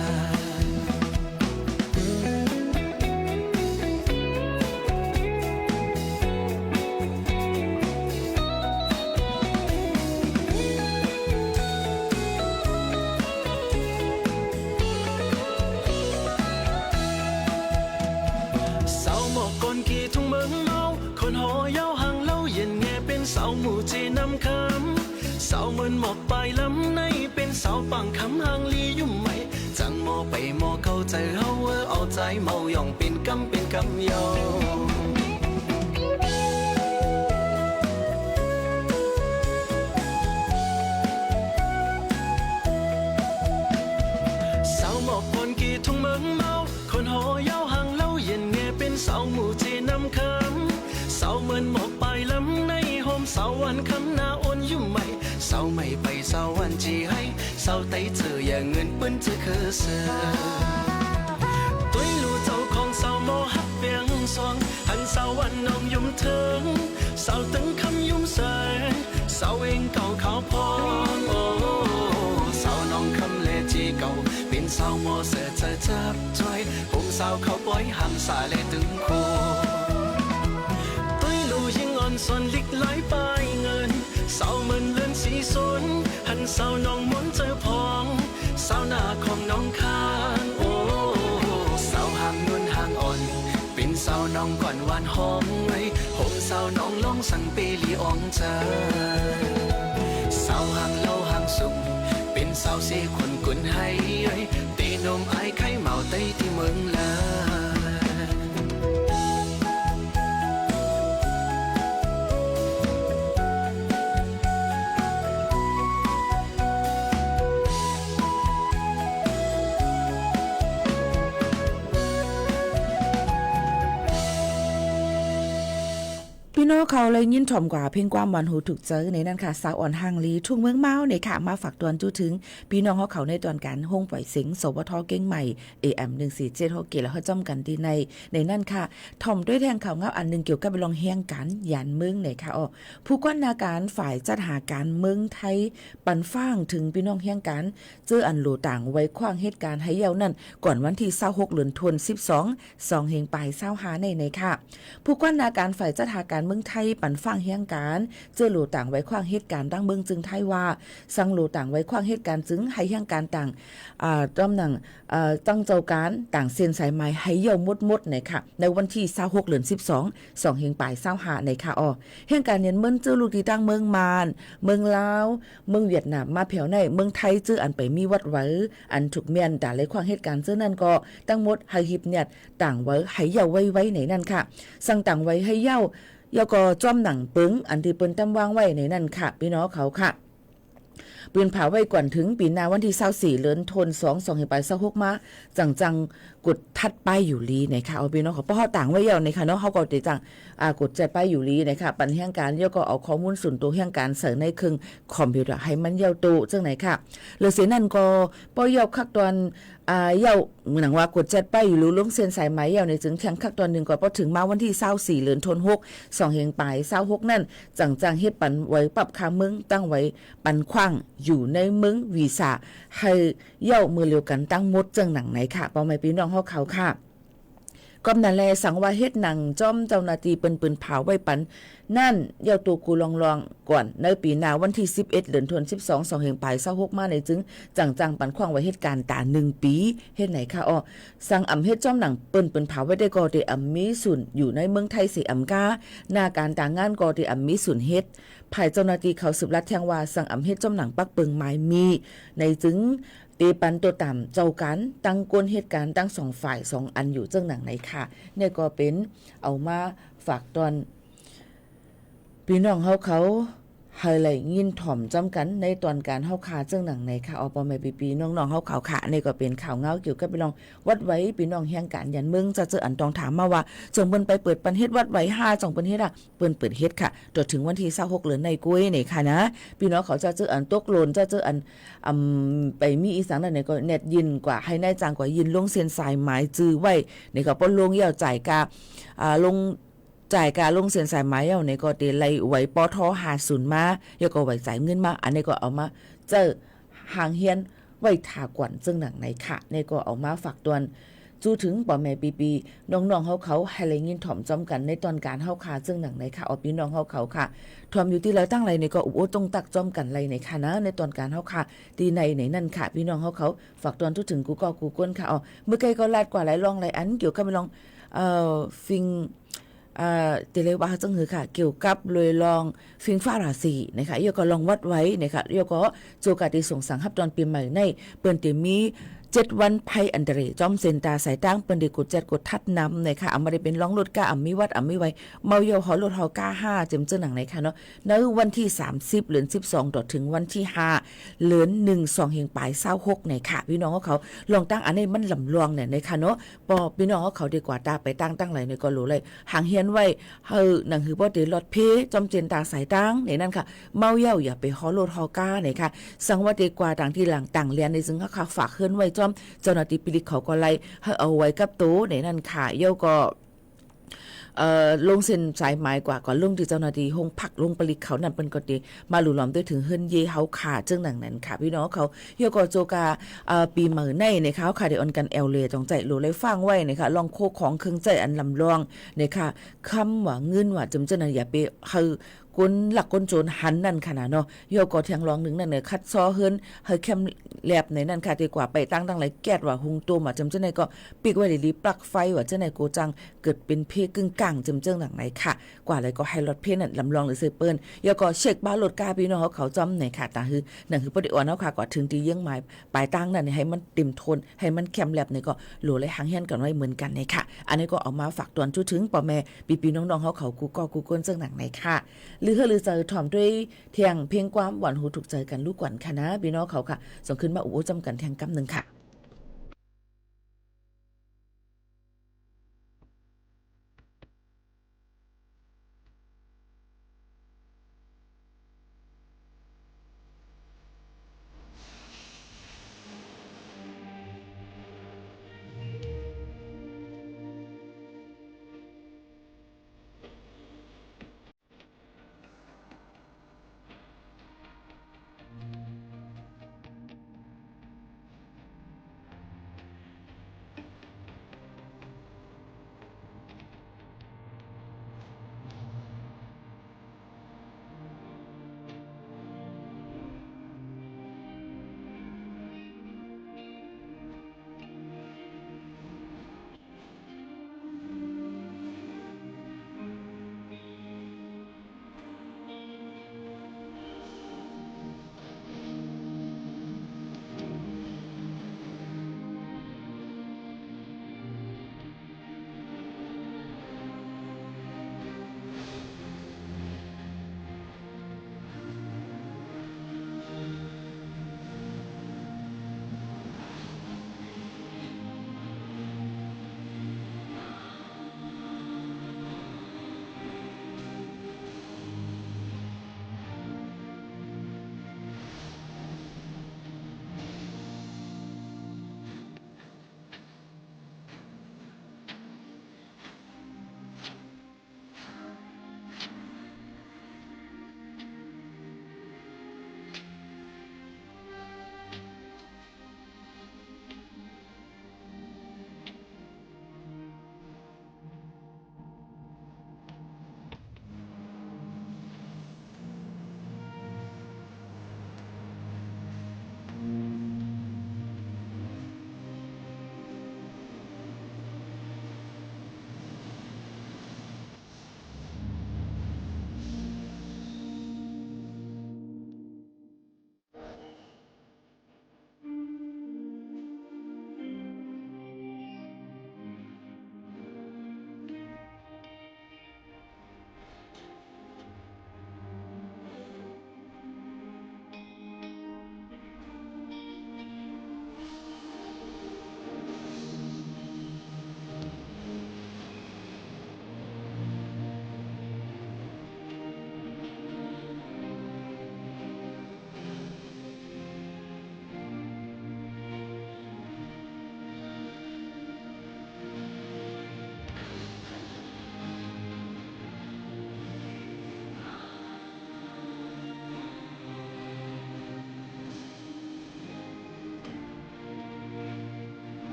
สาวหมอกก่อนกี่ทุ่งเมืองเมา คนหอยาวหางเหล้าเย็นแง เป๋นสาวหมู่เจน้ำคำ สาวเมินหมอกปายลำใน เป๋นสาวปางคำฮังหลียุคใหม่ จั้งหม้อไปหม้อเก่าใจ๋เฮา เอาใจ๋เมาย่องเป๋นกำเป๋นกำเยา สาวหมอกก่อนกี่ทุ่งเมืองเมา คนหอยาวหางเหล้าเย็นแง เป๋นสาวหมู่เจน้ำคำ สาวเมินหมอกปายลำใน ห่มสาววันคำหน้าอ่อนยุคใหม่ สาวใหม่ไปสาววันเจไฮ สาวไตเจออย่าเงินเปิ้นเจอคือเสือ ตวยลู่เจ้าของสาวหม้อฮักเปียงสวง หันสาววันน้องยุ้มเถิง สาวตึงคำยุ้มใส สาวเองเก่าขาวพอง โอ้ สาวน้องคำแลเจเก่า เป๋นสาวหม้อเสือเจอจับจ้อย ห่มสาวขาวปอยหามสาแลตึงโค ตวยลู่ญิงอ่อนสนลิกลายปายเงิน สาวเมินเลินสีสน หันสาวน้องมนเจอพอง สาวหน้าของน้องคาน โอ้ สาวหางนวลหางอ่อน เป๋นสาวน้องก่อนหวานหอมเงย ห่มสาวน้องร้องสังเปลีอองเจอ สาวหางเหล้าหางสุง เป๋นสาวเสคนกุนไฮเงย เตโนมอ้ายไข่เหมาไต้ตี้เมืองลา ปี้น้องเขาได้ยินถ่อมกว่าเพลงความหวานหูถูกใจ๋ในนั้นค่ะ สาวอ่อนฮังหลีทุ่งเมืองเมาเนี่ยค่ะ มาฝากตวนจู้เถิงปี้น้องเขาในตอนก๋านห้องป่อยเสียง สวท เกียงใหม่ เอเอ็ม หนึ่งสี่เจ็ด หกเกต แล้วเฮาจ้ำกั๋นตี้ใน ในนั้นค่ะ ถ่อมตวยแถงข่าวเงาอันนึ่งเกี่ยวกับเรื่องเฮียงก๋านหยานเมืองเนี่ยค่ะ อ้อ ผู้ก้านหน้าก๋านฝ่ายจัดหาก๋านเมืองไทย ปันฟ้างเถิงปี้น้องเฮียงก๋าน เจ้ออันหลูตางไว้ขว้างเหตุก๋ารณ์หื้อเยียะนั้น ก่อนวันตี้ซาวหก เดือนธันวา สิบสอง สองเฮงปายซาวห้าในในค่ะ ผู้ก้านหน้าก๋านฝ่ายจัดหาก๋าน เมืองไทยปันฟ้างแฮงก๋าน เจ้อโหลต่างไหวขว้างเหตุก๋ารณ์ตางเมืองจึงไทยว่า สังโหลต่างไหวขว้างเหตุก๋ารณ์จึง หื้อแฮงก๋านต่าง อ่า จ้อมหนัง เอ่อ ตั้งเจ้าก๋านต่างเส้นสายไหมหื้อเย้าหมดๆ ไหนค่ะ ในวันตี้ซาวหก เดือนสิบสอง สองเฮงป๋ายซาวห้า ไหนค่ะ อ้อ แฮงก๋านเยียนเมินเจ้อลูกตี้ตางเมืองม่าน เมืองลาว เมืองเวียดนาม มาแผวไหน เมืองไทยเจ้ออันไปมีวัดไหว อันถูกเมียนต๋าไหลขว้างเหตุก๋ารณ์เจ้อนั้นก็ ตังหมดหื้อหีบเนียดต่างไหวหื้อเย้าไวๆ ไหนนั้นค่ะ สังต่างไหวหื้อเย้า แล้วก็จ้อมหนังเปิง อันตี้เปิ้นตำวางไว้ไหนนั้นค่ะ ปี้น้องเขาค่ะ ปืนผาไว้ก่อนเถิงปี๋หน้าวันตี้ซาวสี่ เดือนธันวา สองเฮงป๋ายซาวหกมา จั่งจั่งกดจัดไปอยู่หลีไหนค่ะ อ้อ ปี้น้องเขา เพราะเฮาต่างไว้เย้าไหนค่ะเนาะ เฮาก็เต๋จั่ง อ่า กดจัดไปอยู่หลีไหนค่ะ ปันแฮงก๋าน แล้วก็เอาข้อมูลส่วนตั๋วแฮงก๋านใส่ในเครื่องคอมพิวเตอร์หื้อมันเย้าโตเจิ่งไหนค่ะ เหลือเสียนั้นก็ ป้อเย้าคักตอน อ่า เย้า เหมือนหนังว่ากดจัดไปอยู่หลี ลงเส้นสายไหมเย้าไหนจึงแข่งคักตอนนึ่งก็ ป้อเถิงมาวันตี้ซาวสี่ เดือนธันวา สองเฮงป๋ายซาวหกนั้น จั่งจั่งเฮ็ดปันไหวปรับค่าเมือง ตั้งไหวปันขว้างอยู่ในเมืองวีซ่า หื้อเย้าเมื่อเดียวกั๋นตังหมดเจิ่งหนังไหนค่ะ ป้อแม่ปี้น้องเฮาเขาค่ะ ก็นั้นแล สังว่าเฮ็ดหนังจ้อมเจ้าหน้าตี้เปิ้นปืนผาไว้ปัน นั้นเย้าโตกู้ล่องๆ ก่อน ในปี๋หน้าวันตี้สิบเอ็ด เดือนธันวา สิบสอง สองเฮงป๋ายซาวหกมาไหนจึง จั่งจั่งปันขว้างไหวเหตุก๋ารณ์ต๋านึ่งปี๋ เฮ็ดไหนค่ะ อ้อ สังอ่ำเฮ็ดจ้อมหนังเปิ้นปืนผาไว้ได้ก็เต๋อ่ำมีศูนย์อยู่ในเมืองไทยเสียอ่ำก้า หน้าก๋านต๋างงานก็เต๋อ่ำมีศูนย์เฮ็ด ฝ่ายเจ้าหน้าตี้เขาสืบลัดแจ้งว่า สังอ่ำเฮ็ดจ้อมหนังปักเปิงหมายมี ไหนจึงเต๋ปันตั๋วต๋ามเจ้าก๋าน ตึงคนเหตุก๋ารณ์ตึงสองฝ่ายสองอันอยู่เจิ่งหนังไหนค่ะ เนี่ยก็เป๋นเอามาฝากตอน ปี้น้องเฮาเขา หื้อไหลยินถ่อมจ้อมกั๋นในตอนก๋านเฮาค่ะเจิ่งหนังไหนค่ะ อ้อ ป้อแม่ปี้ๆ น้องๆ เฮาเขาค่ะ เนี่ยก็เป๋นข่าวเงาเกี่ยวกับเรื่องวัดไหว ปี้น้องแฮงก๋านเยียนเมิน เจ้าเจ้ออันต้องถามมาว่า จ่องเปิ้นไปเปิดปันเฮ็ดวัดไหวฮา จ่องเปิ้นเฮ็ดอะ เปิ้นเปิดเฮ็ดค่ะ ต๋อดเถิงวันตี้ซาวหก เดือนไหนก้วยไหนค่ะนะ ปี้น้องเขาเจ้าเจ้ออันตกหล่น เจ้าเจ้ออัน อ่ำ ไปมีอีสังนั้นไหนก็แนดยินกว่า หื้อนายจ้างกว่ายินลงเส้นสายไหมจื้อไว้ ไหนก็ป้อลงเย้าจ่ายกา อ่า ลง จ่ายกาลงเส้นสายไหมเย้าไหนก็เต๋ไล่ไหว ปท ห้าศูนย์มา แล้วก็ไหวจ่ายเงินมา อันนี้ก็เอามาเจ้อหางเฮียนไว้ถ่าก่อนเจิ่งหนังไหนค่ะ เนี่ยก็เอามาฝากตอน จู้เถิงป้อแม่ปี้ๆ น้องๆ เฮาเขา หื้อไหลยินถ่อมจ้อมกั๋นในตอนก๋านเฮาค่ะเจิ่งหนังไหนค่ะ อ้อ ปี้น้องเฮาเขาค่ะ ถ่อมอยู่ตี้ใดตังไหนเนี่ยก็อุบโอ้ต้องตักจ้อมกั๋นไหลไหนค่ะนะ ในตอนก๋านเฮาค่ะ ตี้ไหนไหนนั้นค่ะ ปี้น้องเฮาเขา ฝากตอนจู้เถิงกู้ก้อกู้ก้นค่ะ อ้อ เมื่อไกลก็ลาดกว่าหลายรองหลายอันเกี่ยวกับเรื่อง เอ่อ ฟิง เอ่อ เต๋เลยว่าเจิ่งหื้อค่ะ เกี่ยวกับเรื่องฟิงฟ้าราศีนะคะ แล้วก็เรื่องวัดไหวนะคะ แล้วก็โจกาตี้ส่งสังฮับตอนปี๋ใหม่ใน เปิ้นเต๋มีเจ็ดวันภัยอันตราย จ้อมเส้นตางสายตาง เปิ้นเต๋กดจัดกดจัดนำนะคะ อ่ำบ่ได้เป๋นเรื่องรถก้า อ่ำมีวัด อ่ำมีไหว เมาเย้าฮอรถฮอก้าฮา เจิ่มเจิ่งหนังไหนค่ะเนาะ ในวันตี้สามสิบ เดือนสิบสอง ต๋อดเถิงวันตี้ห้า เดือนหนึ่ง สองเฮงป๋ายซาวหกไหนค่ะ ปี้น้องเฮาเขา ลองตั้งอันนี้มันลำลองเนี่ยไหนค่ะเนาะ ป้อปี้น้องเฮาเขาเต๋กว่าต๋าไปตางตังไหนเนี่ยก็หลูไหลหางเฮียนไว้ หื้อหนังหื้อป้อเต๋หลอดเพ่ จ้อมเส้นตางสายตางไหนนั้นค่ะ เมาเย้าอย่าไปฮอรถฮอก้าไหนค่ะ สังว่าเต๋กว่าตางตี้หลังตางแลนใน ซึ่งเฮาค่ะฝากเฮือนไว้จ้อม เจ้าหน้าตี้ปลิกเขาก็ไล่ หื้อเอาไว้กับโตไหนนั้นค่ะ แล้วก็ เอ่อ ลงเส้นสายไหมกว่า ก็ลงตี้เจ้าหน้าตี้โฮงพักโฮงปลิกเขานั้น เปิ้นก็เต๋มาหลู่หลอมตวยเถิงเฮือนเย้เฮาค่ะ เจิ่งหนังนั้นค่ะ ปี้น้องเฮาเขา แล้วก็โจกา เอ่อ ปี๋ใหม่ในนะคะ เฮาค่ะเต๋อ่อนกั๋นแอ่วเหล่จ๋องใจ๋ หลูไหลฟังไว้นะคะ เรื่องโคของเครื่องใจ๊อันลำลองนะคะ กำว่าเงินว่าเจิ่มเจิ่งนั้น อย่าไปหื้อคนลักคนโจรหันนั้นค่ะนะเนาะ แล้วก็แถมเรื่องนึ่งนั้นเนี่ย ขัดซ้อเฮือนหื้อแค่มแลบไหนนั้นค่ะ เต๋กว่าไปตางตังไหน แก๊สว่าหุงต้มว่าเจิ่มเจิ่งไหนก็ปิดไว้ดีๆ ปลั๊กไฟว่าเจิ่งไหน ก็จั่ง เกิดเป๋นเพ่กึ่งก้างเจิ่มเจิ่งหนังไหนค่ะ กว่าไหลก็หื้อหลอดเพ่นั้นลำลองหรือเซอเปิ้น แล้วก็เช็คบ้านรถก้าปี้น้องเฮาเขาจ้อมไหนค่ะ ตางหื้อหนังหื้อป้อเต๋อ่อนเฮาค่ะ กว่าเถิงตี้เยียงหมายป๋ายตางนั้นเนี่ย หื้อมันเต๋มถ้วน หื้อมันแค่มแลบไหนก็หลูไหลหางเฮียนกั๋นไว้เหมือนกั๋นไหนค่ะ อันนี้ก็เอามาฝากตอนจู้เถิงป้อแม่ปี้ๆ น้องๆ เฮาเขากู้ก้อกู้ก้นเจิ่งหนังไหนค่ะ หรือหื้อหรือเจ้าถ่อมตวยเตียงเพ่งความหวานหูถูกใจ๋กั๋นลูกกวนค่ะนะ ปี้น้องเขาค่ะ ส่งขึ้นมาอุบโอ้จ้อมกั๋นเตียงกำนึ่งค่ะ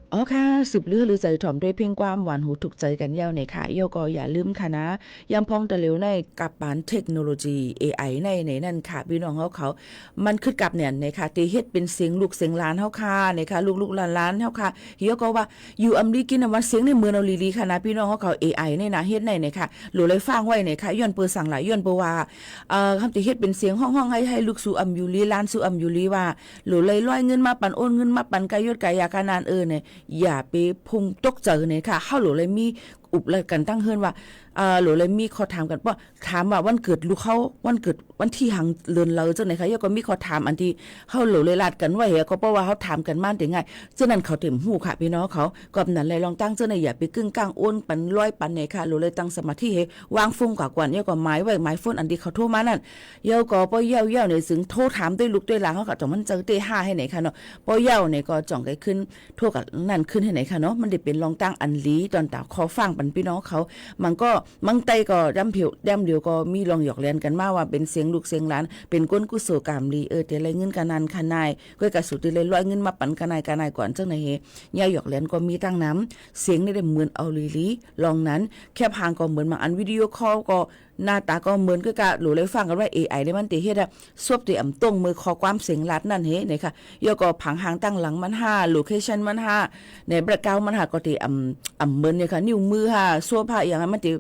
อ๋อค่ะ สืบเลือลือใจ๋ถ่อมตวยเพลงความหวานหูถูกใจ๋กั๋นเย้าเน่ยค่ะ เย้าก็อย่าลืมค่ะนะ ยามพ่องตะเหลียวในกับปานเทคโนโลยี เอไอ ใน ในนั้นค่ะ ปี้น้องเฮาเขา มันกึ๊ดกับเนี่ยเน่ยค่ะ ตี้เฮ็ดเป๋นเสียงลูกเสียงหลานเฮาค่ะเน่ยค่ะ ลูกๆหลานๆเฮาค่ะ เย้าก็ว่าอยู่อำลีกิ๋นอำวัน เสียงในเหมือนเอาหลีๆค่ะนะ ปี้น้องเฮาเขา เอไอ ในนะ เฮ็ดในเน่ยค่ะ หลูเลยฟังไว้เน่ยค่ะ ย้อนเปื้อสังหลาย ย้อนเปื้อว่า เอ่อ คำตี้เฮ็ดเป๋นเสียงฮ้องๆ หื้อ หื้อลูกสูอำอยู่หลี หลานสูอำอยู่หลีว่า หลูเลยลอยเงินมาปัน โอนเงินมาปัน กายศกายา กานาน เอ่อ เนี่ย อย่าไปพุ่งตกใจ๋เน่ยค่ะ เฮาหลูเลยมีอุบกั๋นตั้งเฮือนว่า เอ่อ หลูเลยมีข้อถามกั๋น ป้อถามว่าวันเกิดลูกเฮา วันเกิดวันตี้หยังเดือนใด เจ้าเน่ยค่ะ เย้าก็มีข้อถามอันตี้เฮาหลูเลยลาดกั๋นไว้ ก็เพราะว่าเฮาถามกั๋นมาเตียงไง เจ้านั้นเขาเต็มฮู้ค่ะ ปี้น้องเขา ก็นั้นแหละ ลองตั้งเจ้าเน่ย อย่าไปกึ้งก้างโอนปันลอยปันเน่ยค่ะ หลูเลยตั้งสมาธิหื้อวางโฟนกว่าก่อน เย้าก็หมายไว้ หมายโฟนอันตี้เขาโทรมานั้น เย้าก็ป้อเย้าๆเนี่ย จึงโทรถามตวยลูกตวยหลานเฮาค่ะ จ่องมันเจอเต้ห้าหื้อเน่ยค่ะเนาะ ป้อเย้าเนี่ยก็จ่องใก้ขึ้น โทรกั๋นนั่นขึ้นหื้อเน่ยค่ะเนาะ มันได้เป๋นลองตั้งอันหลี ตอนต๋าข้อฟังปันปี้น้องเขา มันก็ บางไต้ก็ด้ำเดียว ด้ำเดียวก็มีลองหยอกเล่นกั๋นมาว่าเป๋นเสียงลูกเสียงหลาน เป๋นก้นกุศลก๋ามหลี เออ ตี้ได้เงินกานาน กานาย ก้อยกาสูตี้ได้ลอยเงินมาปัน กานาย กานายก่อน เจ้าเน่ยหื้อ เย้าหยอกเล่นก็มีตั้งนำ เสียงนี่ได้เหมือนเอาหลีๆ ลองนั้น แคบหางก็เหมือนบางอัน วิดีโอคอลก็ หน้าต๋าก็เหมือน ก้อยกาหลูเลยฟังกั๋นว่า เอไอ เนี่ยมันตี้เฮ็ดอะ ซวบตี้อำตรงเมื่อข้อความเสียงลาดนั่นหื้อเน่ยค่ะ เย้าก็ผังหางตังหลังมันหื้อ โลเคชั่นมันหื้อ ในแบล็คกราวด์มันหื้อ ก็ตี้อำ อำเหมือนเน่ยค่ะ นิ้วมือหื้อ ซวบหื้อ อย่างนั้นมันตี้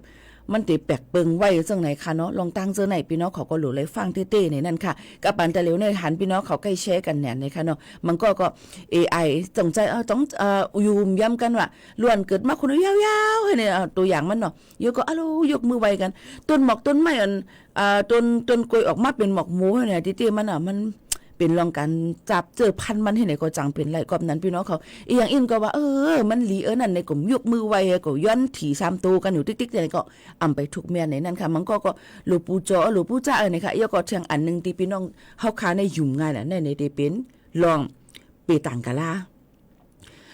มันตี้แปลกเปิงไว้ เจ้าเน่ยค่ะเนาะ ลองตั้งเจ้าเน่ย ปี้น้องเขาก็หลูเลยฟังเต้ๆ ในนั้นค่ะ กับปานตะเหลียวในหันปี้น้องเขาใก้แชร์กั๋นเนี่ยเน่ยค่ะเนาะ มันก็ ก็ เอไอ จ่องใจ๋ เอ่อ จ่อง เอ่อ อยู่ย้ำกั๋นว่า ล้วนเกิดมาคนเดียวยาวๆ หื้อเนี่ย เอ่อ ตั๋วอย่างมันเนาะ เย้าก็ อะโหล ยกมือไหว้กั๋น ต้นหมอกต้นไม้อัน อ่า ต้น ต้นกล้วยออกมาเป๋นหมอกหมูเนี่ย ตี้ๆ มันอะ มันเป๋นลองก๋านจับเจื้อพันธุ์มันหื้อเน่ยก็จังเป๋นไร ก็นั้นปี้น้องเขา อีกอย่างอื่นก็ว่า เออ มันหลี เออ นั่นเน่ย ก็ยกมือไหว้ ก็ย้อนถี่สามโตกั๋นอยู่ติ๊กๆ เนี่ยก็อำไปถูกเมี้ยนในนั้นค่ะ มันก็ ก็หลวงปู่จ๋อ หลวงปู่จ๋า เออ เนี่ยค่ะ เย้าก็เตียงอันนึ่งตี้ปี้น้องเฮาค่ะในยุ่มง่ายน่ะ ใน ในตี้เป๋นลองเปต๋างกะลา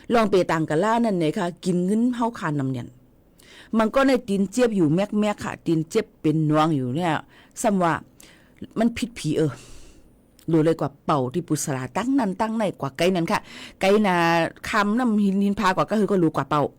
ลองเปต๋างกะลานั่นเน่ยค่ะ กิ๋นเงินเฮาค่ะนำเนี่ย มันก็ในตี๋นเจ็บอยู่แม็กๆ ค่ะ ตี๋นเจ็บเป๋นหนองอยู่เนี่ย ซ้ำว่ามันผิดผี เออ หลูเลยกว่าเป่าตี้ปุสลาตังนั้นตังใน กว่าไกนั้นค่ะ ไกนาคำน้ำหิน หินผากว่า ก็คือก็หลูกว่าเป่า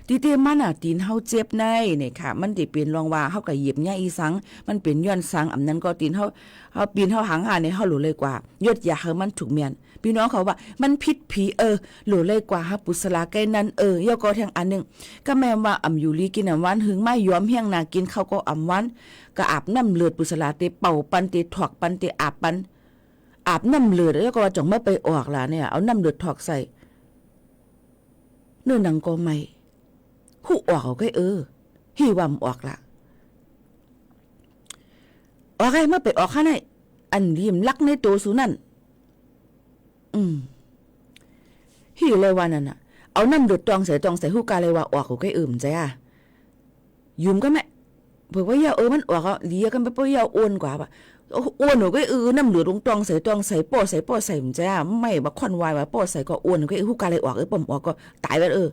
ตี้เต้มันน่ะ ตี๋นเฮาเจ็บในเนี่ยค่ะ มันตี้เป๋นลองว่าเฮาก็เหยียบเยียะอี่สัง มันเป๋นย้อนสัง อำนั้นก็ตี๋นเฮา เฮาปีนเฮาหังหาเนี่ย เฮาหลูเลยกว่าหยดยาหื้อมันถูกเมี้ยน ปี้น้องเขาว่ามันผิดผี เออ หลูเลยกว่าหาปุสลาไกนั้น เออ เย้าก็เตียงอันนึ่ง ก็แม่นว่าอำอยู่หลีกิ๋นอำวัน หึงมายอมแห้งนากิ๋นข้าวก็อำวัน ก็อาบน้ำเลือดปุสลา ตี้เป่าปัน ตี้ถอกปัน ตี้อาบปัน อาบน้ำเลือด เย้าก็ว่าจ่องเมื่อไปออกล่ะเนี่ย เอาน้ำเลือดถอกใส่ เนื้อหนังก็ไหม้ ฮู้ออกเอาไก้ เออ หื้อว่าบ่ออกละ ออกไอ้ เมื่อไปออกข้างใน อันหลีมลักในตั๋วสูนั่น อืม หื้อเลยว่านั่นน่ะ เอาน้ำเลือดตวงใส่ ตวงใส่ ฮู้กาเลยว่าออกเอาไก้ เออ บ่ใจ้อะ ยุ่มก็แม่ เผื่อว่าเย้า เออ มันออกอ่ะ หลีก็แม่ เผื่อเย้าอ้วนกว่าปะ อ้วนเอาไก้ เออ น้ำเลือดตวงใส่ ตวงใส่ ป้อใส่ ป้อใส่ บ่ใจ้อะ ไม่บ่าค่อนวายว่าป้อใส่ก็อ้วนเอาไก้ เออ ฮู้กาเลยออก เออ ป้อบ่ออกก็ต๋ายไป เออ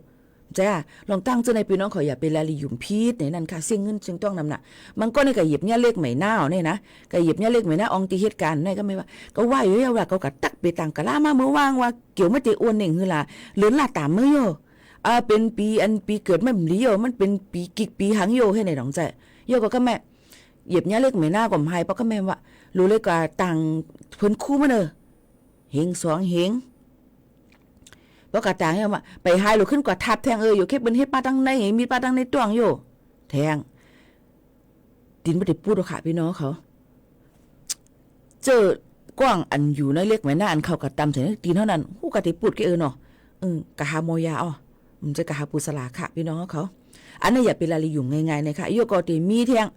บ่ใจ้อะ ลองตั้งเจ้าในปี้น้องเขา อย่าไปละลียุ่มผิดในนั้นค่ะ เสี้ยงเงินเสี้ยงตองนำน่ะ มันก็ในก็เหยียบเยียะเลขไหมหน้าเอาเนี่ยนะ ก็เหยียบเยียะเลขไหมหน้าอองตี้เหตุก๋ารณ์ในก็แม่ว่า ก็ว่าอยู่แล้วว่า เขาก็ตั๊กเปต๋างกะลามาเมื่อวางว่า เกี่ยวเมื่อเตอ้วนเน่งหื้อล่ะ เลินล่าต๋ามเมื่อโย อ่า เป๋นปี๋อันปี๋เกิดมันบ่หลีโย มันเป๋นปี๋กิกปี๋หังโย หื้อในดองใจ้ โยก็ก็แม่ เหยียบเยียะเลขไหมหน้าก็บ่หาย ป้อก็แม่ว่า หลูเลยกว่าตางเปิ้นคู่มาเน่อ เฮงสองเฮง ป้อก็ตางเนี่ยว่า ไปหายหลูขึ้นกว่าทับแทง เออ โยเก็บเปิ้นเฮ็ดป้าตังใน มีป้าตังในตวงโย แทง ตี๋นบ่ได้ปูดหรอกค่ะ ปี้น้องเขา เจ้อก้องอันอยู่ในเลขไหมหน้าอันเขาก็ตำใส่ในตี๋นเท่านั้น ฮู้กาตี้ปูดไก้ เออ เนาะ เออ กาหาหมอยาอ้อ บ่ใจ้กาหาปุสลาค่ะ ปี้น้องเขา อันนี้อย่าไปละลียุ่มง่ายๆ นะคะ โยก็ตี้มีแทง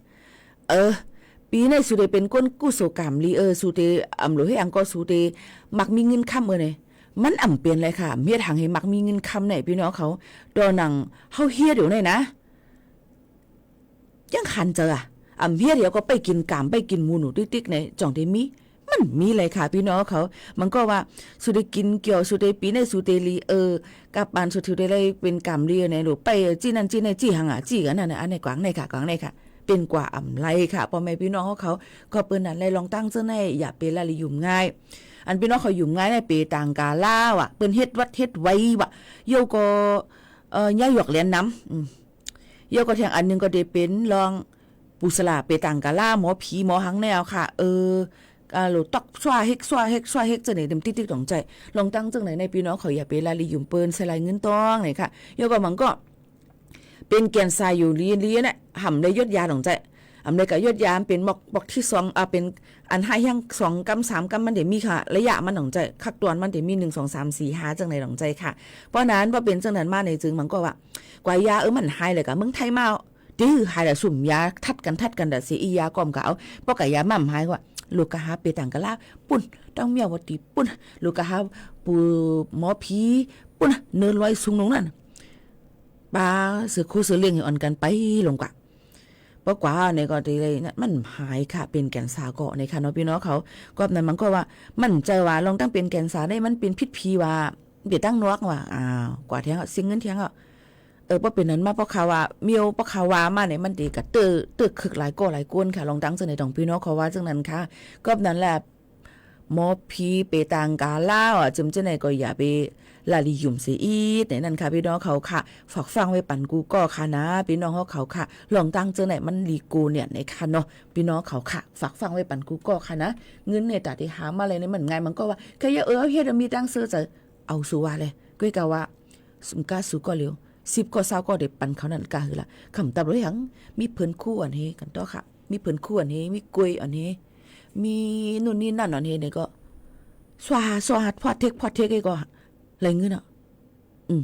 เออ ปี๋ในสูเตเป๋นก้นกุศลก๋ามหลี เออ สูเต อำหลูหื้ออังก็สูเต มักมีเงินคำ เออ เนี่ย มันอำเป๋นเลยค่ะ เฮ็ดหังหื้อมักมีเงินคำเนี่ย ปี้น้องเขา ต๋อนหนังเฮาเฮ็ดอยู่เนี่ยนะ ยังขันเจออะ อำเฮ็ดเดี๋ยวก็ไปกิ๋นก๋าม ไปกิ๋นหมูหนูติ๊กๆ เนี่ย จ่องเตมี มันมีเลยค่ะ ปี้น้องเขา มันก็ว่า สูเตกิ๋นเกี่ยว สูเตปี๋ในสูเตหลี เออ กับปานสูเตได้เป๋นก๋ามหลีเนี่ย หลูไป เออ จี้นั่นจี้นี่ จี้หังอะ จี้กั๋นนั่นน่ะ อันนี้กวางในค่ะ กวางในค่ะ เป๋นกว่าอำไรค่ะ ป้อแม่ปี้น้องเขา ก็เปิ้นนั่นแหละ ลองตั้งเจ้าใน อย่าไปละลียุ่มง่าย อันปี้น้องเขาหยุมงายในเป๋ต่างกาลาว่ะ เปิ้นเฮ็ดวัดเฮ็ดไวว่ะ เยี่ยวก็ เอ่อ เยียะหยอกแหลนนำ อืม เยี่ยวก็แถมอันนึ่งก็เต๋เป๋นลองปู่สลาเป๋ต่างกาลา หมอผีหมอหังแนวค่ะ เออ อ่า หลูต๊อกซั่วเฮ็ก ซั่วเฮ็ก ซั่วเฮ็ก เจ้าไหนเต็มติ๊กๆ ต๋องใจ๋ ลองตั้งเจ้าไหนในปี้น้องเขาอย่าไปละลีหยุมเปิ้นใส่ลายเงินตองเนี่ยค่ะ เยี่ยวก็มันก็ เป๋นแก่นสาอยู่ลีๆ เนี่ย หำได้ยดยาต๋องใจ๋ หำได้ก็ยดยา เป๋นหมอก หมอกตี้สอง อ่า เป๋นอันห้าแห้งสองกำสามกำ มันเดี๋ยวมีค่ะ ระยะมันต๋องใจ๋ ขั้นต๋อนมันเดี๋ยวมีหนึ่ง สอง สาม สี่ ห้า เจ้าไหนต๋องใจ๋ค่ะ เพราะนั้น พอเป๋นเจ้านั้นมาในจึงมันก็ว่า กว่ายา เออ มันหายเลยก็เมืองไทยมา ตี้หื้อหายละสุมยาทัดกั๋นทัดกั๋นดะเสีย อี้ยาก่อมก็เอา ปอกะยาม่ำหายก็ หลูกก็หาเป๋ต่างกาลา ปุ้น ต้องเมียวว่าตี้ปุ้น หลูกก็หาปู่หมอผี ปุ้น เนินลอยสูงตรงนั้น ปาเสือโคเสือเลี้ยงอ่อนกั๋นไปลงกว่า ปอกว่าเนี่ยก็ตี้เลยนะ มันหายค่ะ เป๋นแก่นสาก็เนี่ยค่ะเนาะปี้น้องเขา ก็นั้นมันก็ว่า มันใจ๋ว่าลองตั้งเป๋นแก่นสาได้ มันเป๋นผิดผีว่า เป๋นตั้งนอกว่า อ้าว กว่าแท้งอะ เสียเงินแท้งอะ เออ ปอเป๋นนั้นมา ปอข้าว่า เมียว ปอข้าว่ามาเนี่ย มันเต๋กะเตื้อ เตื้อคึกหลายก่อหลายคนค่ะ ลองตั้งเจ้าไหนต๋องปี้น้องเขาว่าเจ้านั้นค่ะ ก็นั้นแหละ หมอผีเป๋ต่างกาลาอ่ะ จึมเจ้าไหนก็อย่าไปละลีหยุมเสียอีกในนั้นค่ะ ปี้น้องเขาค่ะ ฝากฟังไว้ปันกู้ก่อค่ะนะ ปี้น้องเขาค่ะ ลองตั้งเจ้าไหนมันลีกูเนี่ยในค่ะเนาะ ปี้น้องเขาค่ะ ฝากฟังไว้ปันกู้ก่อค่ะนะ เงินเนี่ยต๋าตี้หามาเลยเนี่ยมันง่าย มันก็ว่า แค่เยียะ เออ เฮ็ดมีตังค์ซื้อเจ๋อ เอาสู่ว่าเลย ก้อยกาว่า สุมก้าสู่ก่อเหลียว สิบก่อ ซาวก่อ เดี๋ยวปันเขานั้นก้าหื้อละ คำตอบเลยหัง มีเปิ้นคู่อันเฮกั๋นต่อค่ะ มีเปิ้นคู่อันเฮ มีกล้วยอันเฮ มีนู่นนี่นั่นอันเฮเนี่ยก็ สวาสวาพอดเทคพอดเทคไอ้ก็ ไรเงินอ่ะ อืม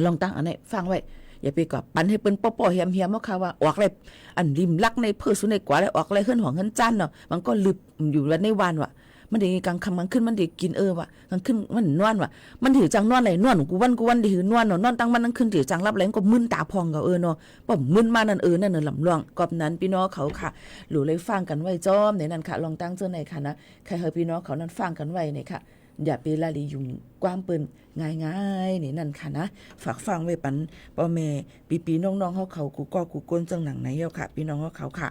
ลองตั้งอันนี้ฟังไว้ อย่าไปกว่าปันหื้อเปิ้นป้อๆ แฮมๆ เฮาค่ะว่า ออกเลย อันริมลักในเพื่อสุในกว่าเลย ออกเลย เฮือนหองเฮือนจันเนาะ มันก็ลึบอยู่ในวันว่ะ มันเดี๋ยวกลางค่ำกลางคืนมันเดี๋ยวกิ๋นเออว่ะ กลางคืนมันนอนว่ะ มันเดี๋ยวจังนอนเลย นอนกู้วันกู้วัน เดี๋ยวนอนเนาะ นอนตั้งวันตั้งคืน เดี๋ยวจังหลับแลงก็มึนต๋าพองก็เออเนาะ ป้อมึนมานั่นเออ นั่นเน่อลำลอง ก็นั้นปี้น้องเขาค่ะ หลูเลยฟังกั๋นไว้จ้อมในนั้นค่ะ ลองตั้งเจ้าไหนค่ะนะ ใค่หื้อปี้น้องเขานั้นฟังกั๋นไว้เนี่ยค่ะ อย่าไปละลีหยุมความเปิ้นง่ายๆ ในนั้นค่ะนะ ฝากฟังไว้ปันป้อแม่ปี้ๆ น้องๆ เขาเขากู้ก่อกู้คนเจ้าหนังในเย้าค่ะ ปี้น้องเขาเขาค่ะ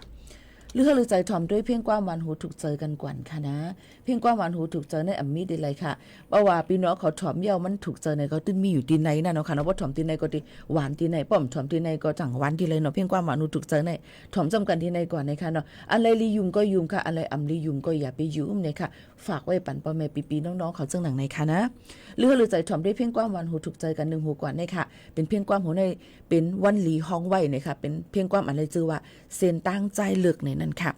หรือหื้อลือใจ๋ถ่อมด้วยเพลงความหวานหูถูกใจ๋กั๋นก่อนค่ะนะ เพลงความหวานหูถูกใจ๋ในอันมีตี้ใดค่ะ เพราะว่าปี้น้องเขาถ่อมเย้ามันถูกใจ๋ในก็ตึงมีอยู่ตี้ในนั่นเนาะค่ะเนาะ ว่าถ่อมตี้ในก็ตี้หวานตี้ใน ป้อมถ่อมตี้ในก็จังหวานตี้ใดเนาะ เพลงความหวานหูถูกใจ๋ใน ถ่อมจ้อมกั๋นตี้ในก่อนในค่ะเนาะ อันใดลีหยุมก็หยุมค่ะ อันใดอ่ำลีหยุมก็อย่าไปหยุมเนี่ยค่ะ ฝากไว้ปันป้อแม่ปี้ๆ น้องๆ เขาเจ้าหนังในค่ะนะ หรือหื้อลือใจ๋ถ่อมด้วยเพลงความหวานหูถูกใจ๋กั๋นนึ่งหูก่อนในค่ะ เป๋นเพลงความหูใน เป๋นวันหลีฮ้องไว้เนี่ยค่ะ เป๋นเพลงความอันใดจื้อว่า เส้นตางจายเลิกในนั้นค่ะ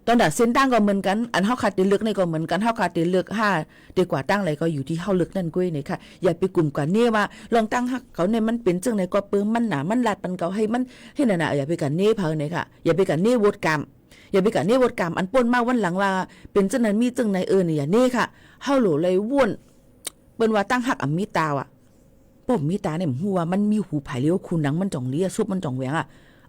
ต๋อนดาเส้นตางก็เหมือนกั๋น อันเฮาค่ะตี้เลิกในก็เหมือนกั๋น เฮาค่ะตี้เลิกห้าตี้กว่าตางใดก็อยู่ตี้เฮาเลิกนั่นก้วยเนี่ยค่ะ อย่าไปกุ่มกั๋นเน่ว่า ลองตั้งฮักเขาเนี่ยมันเป๋นเจ้าไหนก็เปิ้นมันหนา มันลาดปันเก่าหื้อมันหื้อนั่นน่ะ อย่าไปกั๋นเน่เผาเนี่ยค่ะ อย่าไปกั๋นเน่โวดก๋าม อย่าไปกั๋นเน่โวดก๋าม อันป้นมาวันหลังว่า เป๋นเจ้านั้นมีเจ้าไหนเออเนี่ย อย่าเน่ค่ะ เฮาหลูเลยว่น เปิ้นว่าตั้งฮักอ่ะมีต๋าอ่ะ ป้อมีต๋าเนี่ย ฮู้ว่ามันมีหูผายเลี้ยว คูหนังมันจ่องเลี้ย ซุบมันจ่องแหวงอ่ะ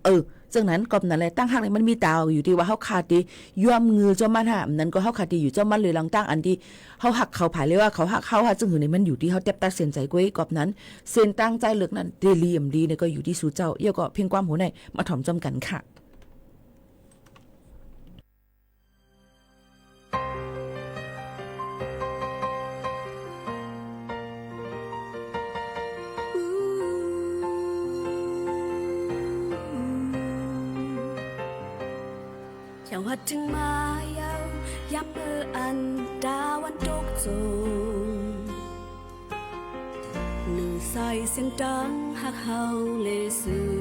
เออ เจ้านั้นก็นั้นแหละ ตั้งฮักเนี่ยมันมีต๋า อยู่ตี้ว่าเฮาค่ะตี้ยอมงือจ้อมมันฮะ นั้นก็เฮาค่ะตี้อยู่จ้อมมันเลย ลองตั้งอันตี้เฮาฮักเขาผายเลี้ยวว่าเขาฮักเฮาฮะ จึงหื้อเนี่ยมันอยู่ตี้เฮาแต๊บตัดเส้นใจ๋ก้วย ก็นั้น เส้นตางจายเลิกนั้น ตี้ลีอ่ำลีเนี่ยก็อยู่ตี้สู่เจ้า เย้าก็เพลงความหูใน มาถ่อมจ้อมกั๋นค่ะ ยังหัดถึงมาเย้า ยามมื้ออันตะวันตกจง เน่อสายเสียงตางฮักเฮาเลซื่อ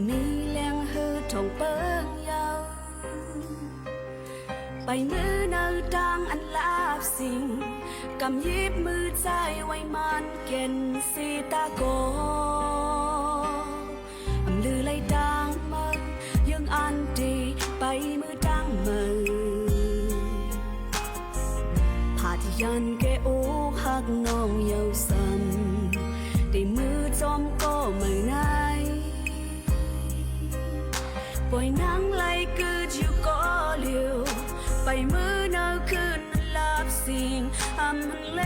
มีแหลงหื้อถ่องเปิ้งเย้า ไปเมินเนินตางอันลาบสิ่ง กำหยิบมือใจ๋ไว้มั่นแก่นสีตาโก อำลือไหลตางเมิน ยังอันตี้ไปเมินตางเมิน ผาดยันแก่อกฮักน้องเย้าซ้ำ ตี้มือจ้อมก็เมินไหน ป่อยนางไหลกึ๊ดอยู่ก่อเหลียว ไปเมินเนินคืนลาบสิ่ง อำแหล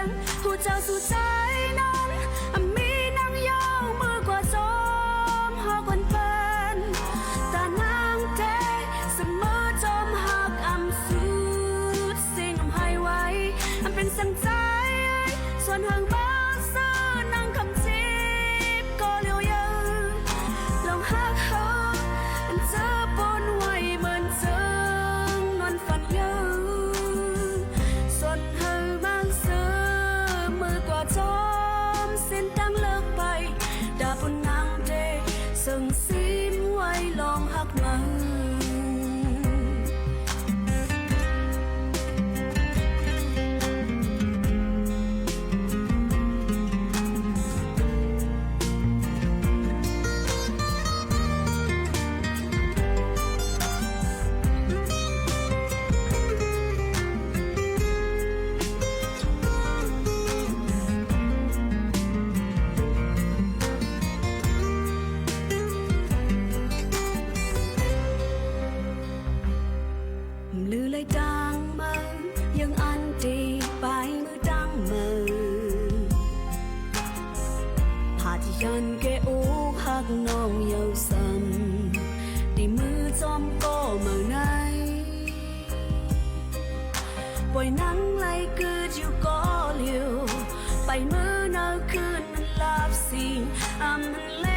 ง ฮู้เจ้าสู่ใจ๋นั้น อำมีนางเย้าเมินกว่าจ้อมฮักวันเปิ้น ต๋านางแต๊เสมอจ้อมฮักอำสู น้องเยาว์ซ้ำ ตี้มือจอมก่อเหมาไหน ป่อยหนังไหลกึ๊ดอยู่ก่อเหลียว ไปเมื่อเนาคืนมันหลับสิ้น อำหันแล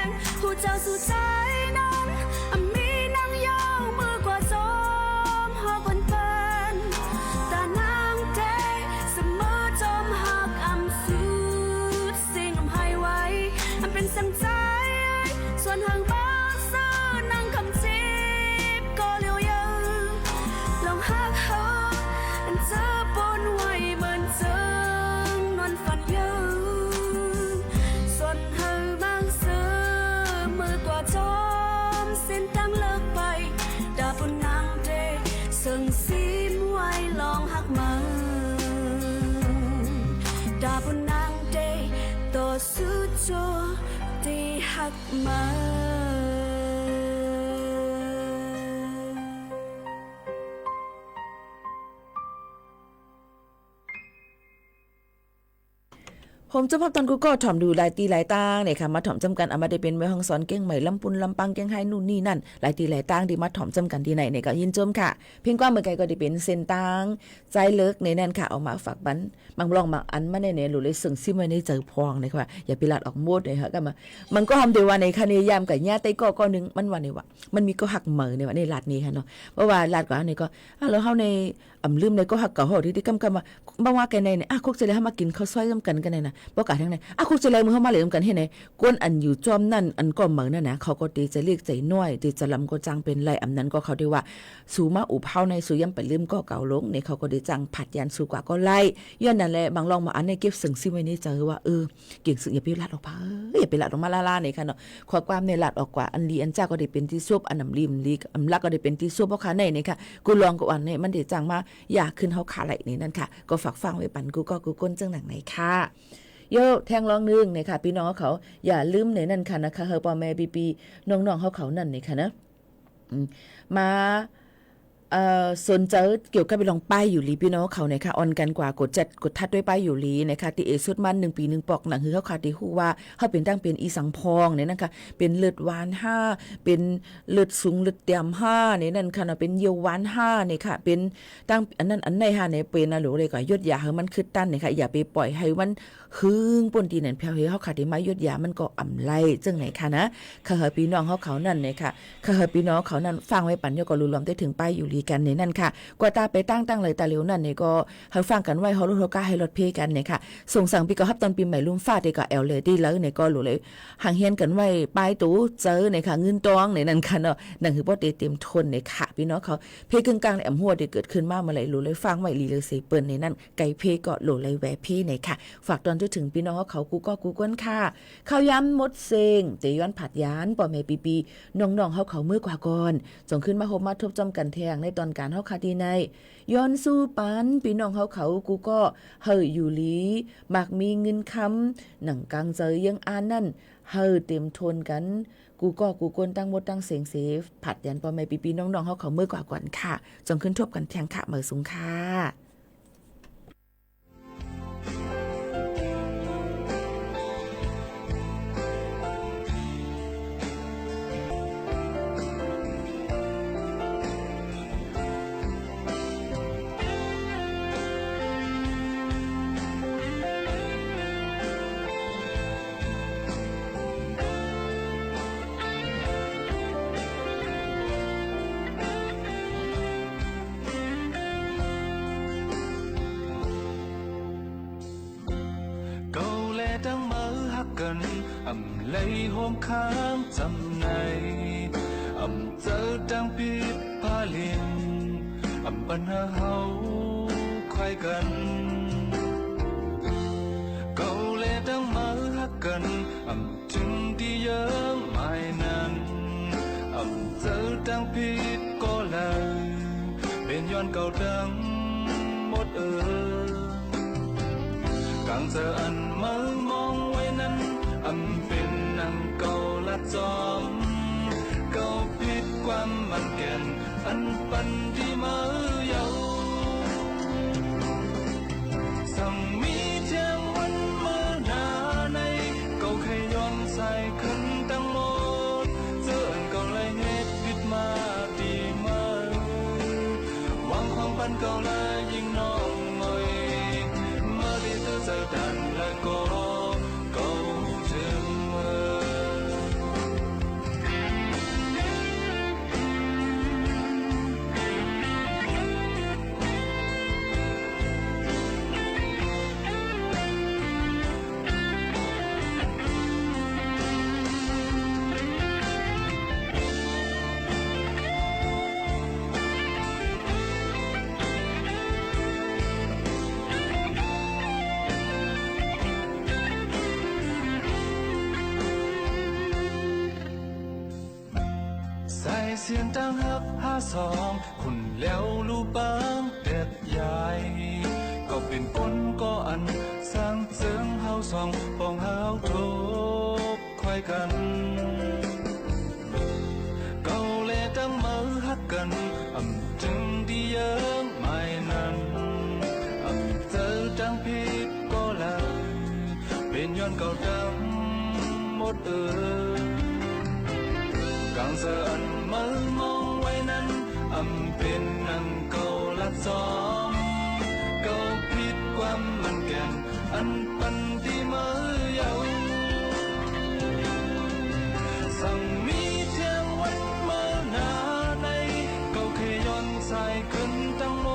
ง ผู้เจ้าสู่ใจ๋นั้น อำมีนางเยาว์เมื่อกว่าจอมหอกวันเปิ้น ต๋านางเต๊เสมอจอมฮักอำสุด สิ่งอำหายไหว อันเป๋นสังใจ๋ ส่วนหางบ่าซื่อนางคำจีบก่อเหลียวเยาว์ ลองฮักเฮา อันเจ้อปูนไหวเหมือนเจิงนอนฝันเยาว์ ส่วนหางบ่าซื่อเมื่อกว่าจอมเส้นตางเลิกไป ต๋าปูนนางเต๊เซิ่งซิมไหวลองฮักเหมิน ต๋าปูนนางเต๊ต่อสู้จั๊วตี้ฮักเหมิน ผมจะพบตอนกูก็ถ่อมดูหลายตี้หลายตางเนี่ยค่ะ มาถ่อมจ้ำกั๋น อาจจะเป๋นแม่ฮ่องสอน เจียงใหม่ ลำปูน ลำปาง เจียงฮาย นู่นนี่นั่น หลายตี้หลายตางตี้มาถ่อมจ้ำกั๋นตี้ไหนเนี่ยก็ยินจมค่ะ เพียงกว่าเมื่อไกลก็ได้เป๋นเส้นตางใจ๋เลิกในนั้นค่ะ เอามาฝากปัน บางล่องบางอันมาในเนี่ย หลูเลยเซิ่งซิมไว้ในใจ๋พองเนี่ยค่ะ อย่าไปลาดออกหมดเนี่ยค่ะ ก็มา มันก็ทำได้ว่าในคะแนนยามกับญาติใต้ก็ก็หนึ่ง มันว่าในว่า มันมีก็ฮักเหมินเนี่ยว่าในลาดนี้ค่ะเนาะ เพราะว่าลาดกว่าอันนี้ก็ อ่ะ แล้วเฮาใน อำลืมในก็ฮักเก่าเฮาตี้ตี้ก้ำก้ำว่า บ่ว่ากั๋นในเนี่ย อ่ะ คกจะเลยเฮามากิ๋นข้าวซอยจ้ำกั๋นกั๋นในนะ บ่กะแทงใน อ่ะ คกจะเลยมื้อเฮามาเล่นจ้ำกั๋นเฮ้ยใน คนอันอยู่จ้อมนั่น อันก็เหมินนั่นนะ เขาก็เต๋จะเล็กจะน้อย เต๋จะลำก็จั้งเป๋นไร อำนั้นก็เขาเต๋ว่า สูมาอุบเฮาใน สูย้ำไปลืมก็เก่าลง เนี่ย เขาก็เต๋จั้งผัดยานสูกว่าก็ไล่ ย้อนนั้นแหละ บางล่องบางอันเนี่ยเก็บเซิ่งซิมไว้ในใจ๋ว่า เออ เก่งซึ่งอย่าไปลาดออกไป เอ้ย อย่าไปลาดออกมาล้าๆ เนี่ยค่ะเนาะ ข้อความเนี่ยลาดออกกว่า อันดีอันจ้าก็ได้เป๋นตี้ซบ อันอำลีอำลีอำลักก็ได้เป๋นตี้ซบ เพราะค่ะในเนี่ยค่ะ กูลองก็อันเนี่ย มันเต๋จั้งมา อย่าขึ้นเฮาขาไหลในนั้นค่ะ ก็ฝากฟังไว้ปันกูก็กูก้นเจิ่งหนังในค่ะ เย้า แทงล่องนึ่งเนี่ยค่ะ ปี้น้องเขา อย่าลืมในนั้นค่ะนะคะ เฮอป้อแม่ปี้ๆ น้องๆ เขาเขานั่นเนี่ยค่ะนะ อืม มา เอ่อ สนใจ๋เกี่ยวกับเรื่องป้ายอยู่หลีปี้น้องเขาเนี่ยค่ะ อ่อนกั๋นกว่ากดแจ็ตกดทัดด้วยป้ายอยู่หลีเนี่ยค่ะ ตี้เอสุดมันหนึ่งปี๋หนึ่งปอก หนังหื้อเขาค่ะ ตี้ฮู้ว่าเขาเป๋นตั้งเป๋นอีสังพองเนี่ยนะคะ เป๋นเลือดหวานห้า เป๋นเลือดสูงเลือดเตี้ยมห้าเนี่ยนั่นค่ะเนาะ เป๋นเยี่ยวหวานห้าเนี่ยค่ะ เป๋นตั้งอันนั้นอันไหนห้าเนี่ย เป๋นอะหลูเลยก็หยดยาหื้อมันขึ้นตันเนี่ยค่ะ อย่าไปป่อยหื้อมัน หึงป้นตี้นั่นเปียว เฮาค่ะตี้มาหยดยามันก็อ่ำไล่เจิ่งไหนค่ะนะ ขะเฮอปี้น้องเฮาเขานั่นเนี่ยค่ะ ขะเฮอปี้น้องเขานั่นฟังไว้ปั๋นเยียะก็รู้ลอมได้เถิงป้ายอยู่หลีกั๋นในนั้นค่ะ กว่าตาไปตั้งตั้งเลยตาเหลียวนั่นเนี่ยก็หื้อฟังกั๋นไว้ เฮาลดเฮาก้าหื้อลดเพกั๋นเนี่ยค่ะ ส่งสังปีเก่าฮับตอนปี๋ใหม่ลุมฟ้าเต๋ก็แอวเลยตี้เลยเนี่ยก็หลูเลย หังเฮียนกั๋นไว้ ป้ายโตเจ๋อเนี่ยค่ะ เงินตองในนั้นค่ะเนาะ หนังหื้อป้อเต๋เตรียมทนเนี่ยค่ะ ปี้น้องเขา เพกึ่งกลางเนี่ย อ่ำหัวเต๋เกิดขึ้นมาเมื่อไหร่ หลูเลยฟังไว้หลีเลยเสยเปิ้นในนั้น ไก่เพก็หลูเลยแหวเพเนี่ยค่ะ ฝากตอนเถิงปี้น้องเฮาเขากู้ก้อกู้ก้นค่ะ ข้าวยามหมดเส้ง เต๋ย้อนผัดยาน ป้อแม่ปี้ๆ น้องๆ เฮาเขาเมื่อกว่าก่อน จ่องขึ้นมาฮบมาทบจ้อมกั๋นแทงในตอนก๋านเฮาค่ะตี้ใน ย้อนสู้ปัน ปี้น้องเฮาเขากู้ก้อ หื้ออยู่หลี มักมีเงินคำ หนังก๋างเจิงเยื้องอันนั้น หื้อเต๋มทนกั๋น กู้ก้อกู้ก้นตั้งหมดตั้งเส้งเส ผัดยานป้อแม่ปี้ๆ น้องๆ เฮาเขาเมื่อกว่าก่อนค่ะ จ่องขึ้นทบกั๋นแทงค่ะ เหมยสูงค่ะ เก่าแลตั้งเมื่อฮักกั๋น อ่ำไหลโฮมข้างจ๋ำใน อ่ำเจ๋อตั้งปิ๊บผ้าลิ่น อ่ำปัญหาเฮาใค่กั๋น เก่าแลตั้งเมื่อฮักกั๋น อ่ำ เถิงตี้เยื้องหมายนั้น อ่ำเจ๋อตั้งปิ๊บก็เลย เป๋นย้อนเก่าตั้งหมดเอ่ย ก๋างเจ๋ออันเมื่อมองไว้นั้น อ่ำเป๋นหนังเก่าลัดจอม เก่าปิ๊บความมั่นแก่น อันปันตี้เมื่อเยาว์ สังมีเตียงวันเมื่อหน้าใน เก่าใค่ย สายเสียนตางฮักฮาสอง คุณแล้วลู่ปางแตกยาย ก็เป๋นคนก่ออัน สร้างเจิงเฮาสอง ปองเฮาทบคอยกั๋น เก่าแลตั้งเมินฮักกั๋น อ่ำจึงดีเยิงหมายนั้น อ่ำเจอตางผิดก็ลา เป๋นย้อนเก่าตางหมดเอ่ย ก๋างเซออันเมินมองไว้นั้น อ่ำเป๋นอันเก่าลักซ้อม เก่าผิดความมั่นแก่น อันปันตี้เมินเยาว์ สังมีเที่ยงวันเมินหน้าใน เก่าเขย่อนสายขึ้นตังหม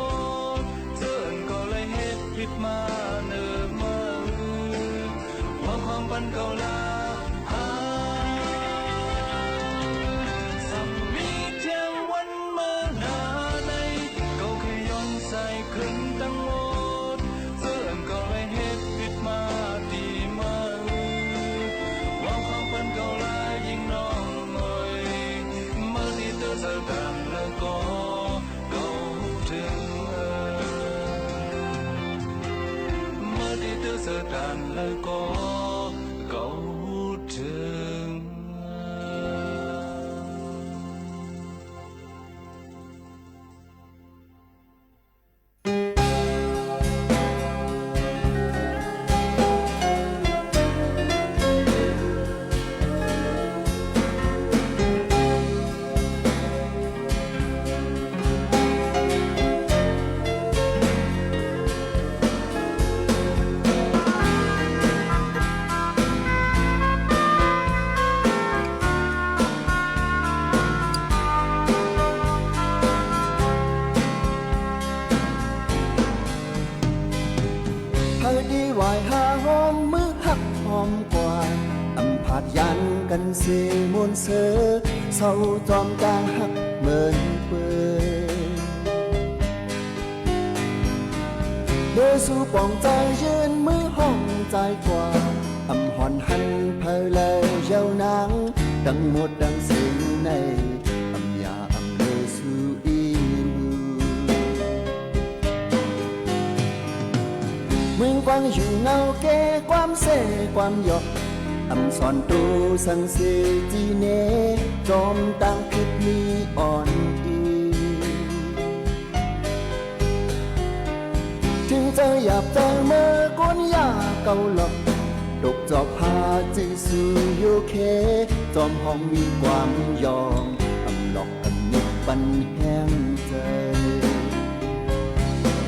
ด เจิ่นเก่าไล่เฮ็ดผิดมาเนิ่นเมิน ว่าความปันเก่าลาหา สังมีเที่ยงวันเมินหน้าใน เก่าเขย่อนสายขึ้นตังหมด เจิ่นเก่าไล่เฮ็ดผิดมาตี้เมิน ว่าความปันเก่าลายิ่งน้องหน่อย เมื่อตี้เตื้อเสิร์ฟตานแล้วก็ เก่าเถิง เมื่อตี้เตื้อเสิร์ฟตานแล้วก็ เก่าเถิง เฮาดีหวายหาหอมมื้อฮักหอมกว่า อำผาดยันกั๋นเสียงม่วนเซอ เศร้าจอมตางฮักเหมือนเปิน เดซูป๋องใจ๋ยื่นมื้อห้องใจ๋กว่า อำห่อนหันเผาเลยเย้านาง ตังหมดตังสิ้นใน อำอย่าอำเดซูอีลู เมืองกว้างอยู่เงาแก่ความเซ่ความหยอก อำสอนโตสังเสจีเน จอมตางผิดมีอ่อนอี ถึงเจ้าหยาบเจ้าเมินก้นอย่าเก่าหลอก ตกจอบหาจื้อสู่โยเค จอมห้องมีความยอม อำหลอกอำนิบปันแห้งใจ๋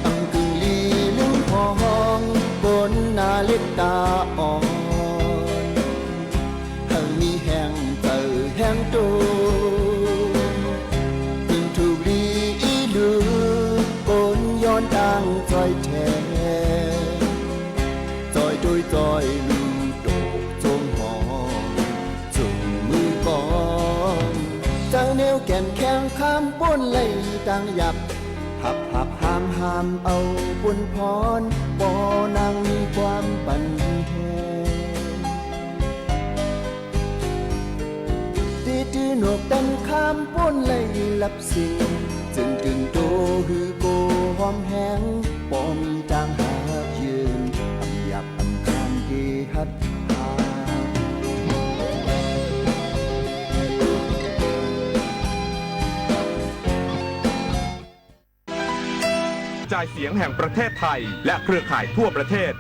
อำกึ่งลีลึงพอง ก้นหน้าเล็กต๋าอ่อน เฮามีแฮงใจ๋แฮงโต ตึงถูกลีอี้ลือ ปนย้อนตางจ้อยแท้ จ้อยโตยจ้อยลูโตกจงหอม จุ่มมือปอง เจ้าแนวแก่นแข็งข้ามป้นไล่ตางหยับ หับหับห้ามห้ามเอาปุ้นพร ปอนางมีความปันแฮง ตี้ตื้อหนวกตันข้ามป้นไล่ลับสิ่ง จึงตึงโตหื้อโกหอมแฮง ปอมีตางหากยืน อำหยาบอำคานตี้ฮัดหา จ่ายเสียงแห่งประเทศไทย และเครือข่ายทั่วประเทศ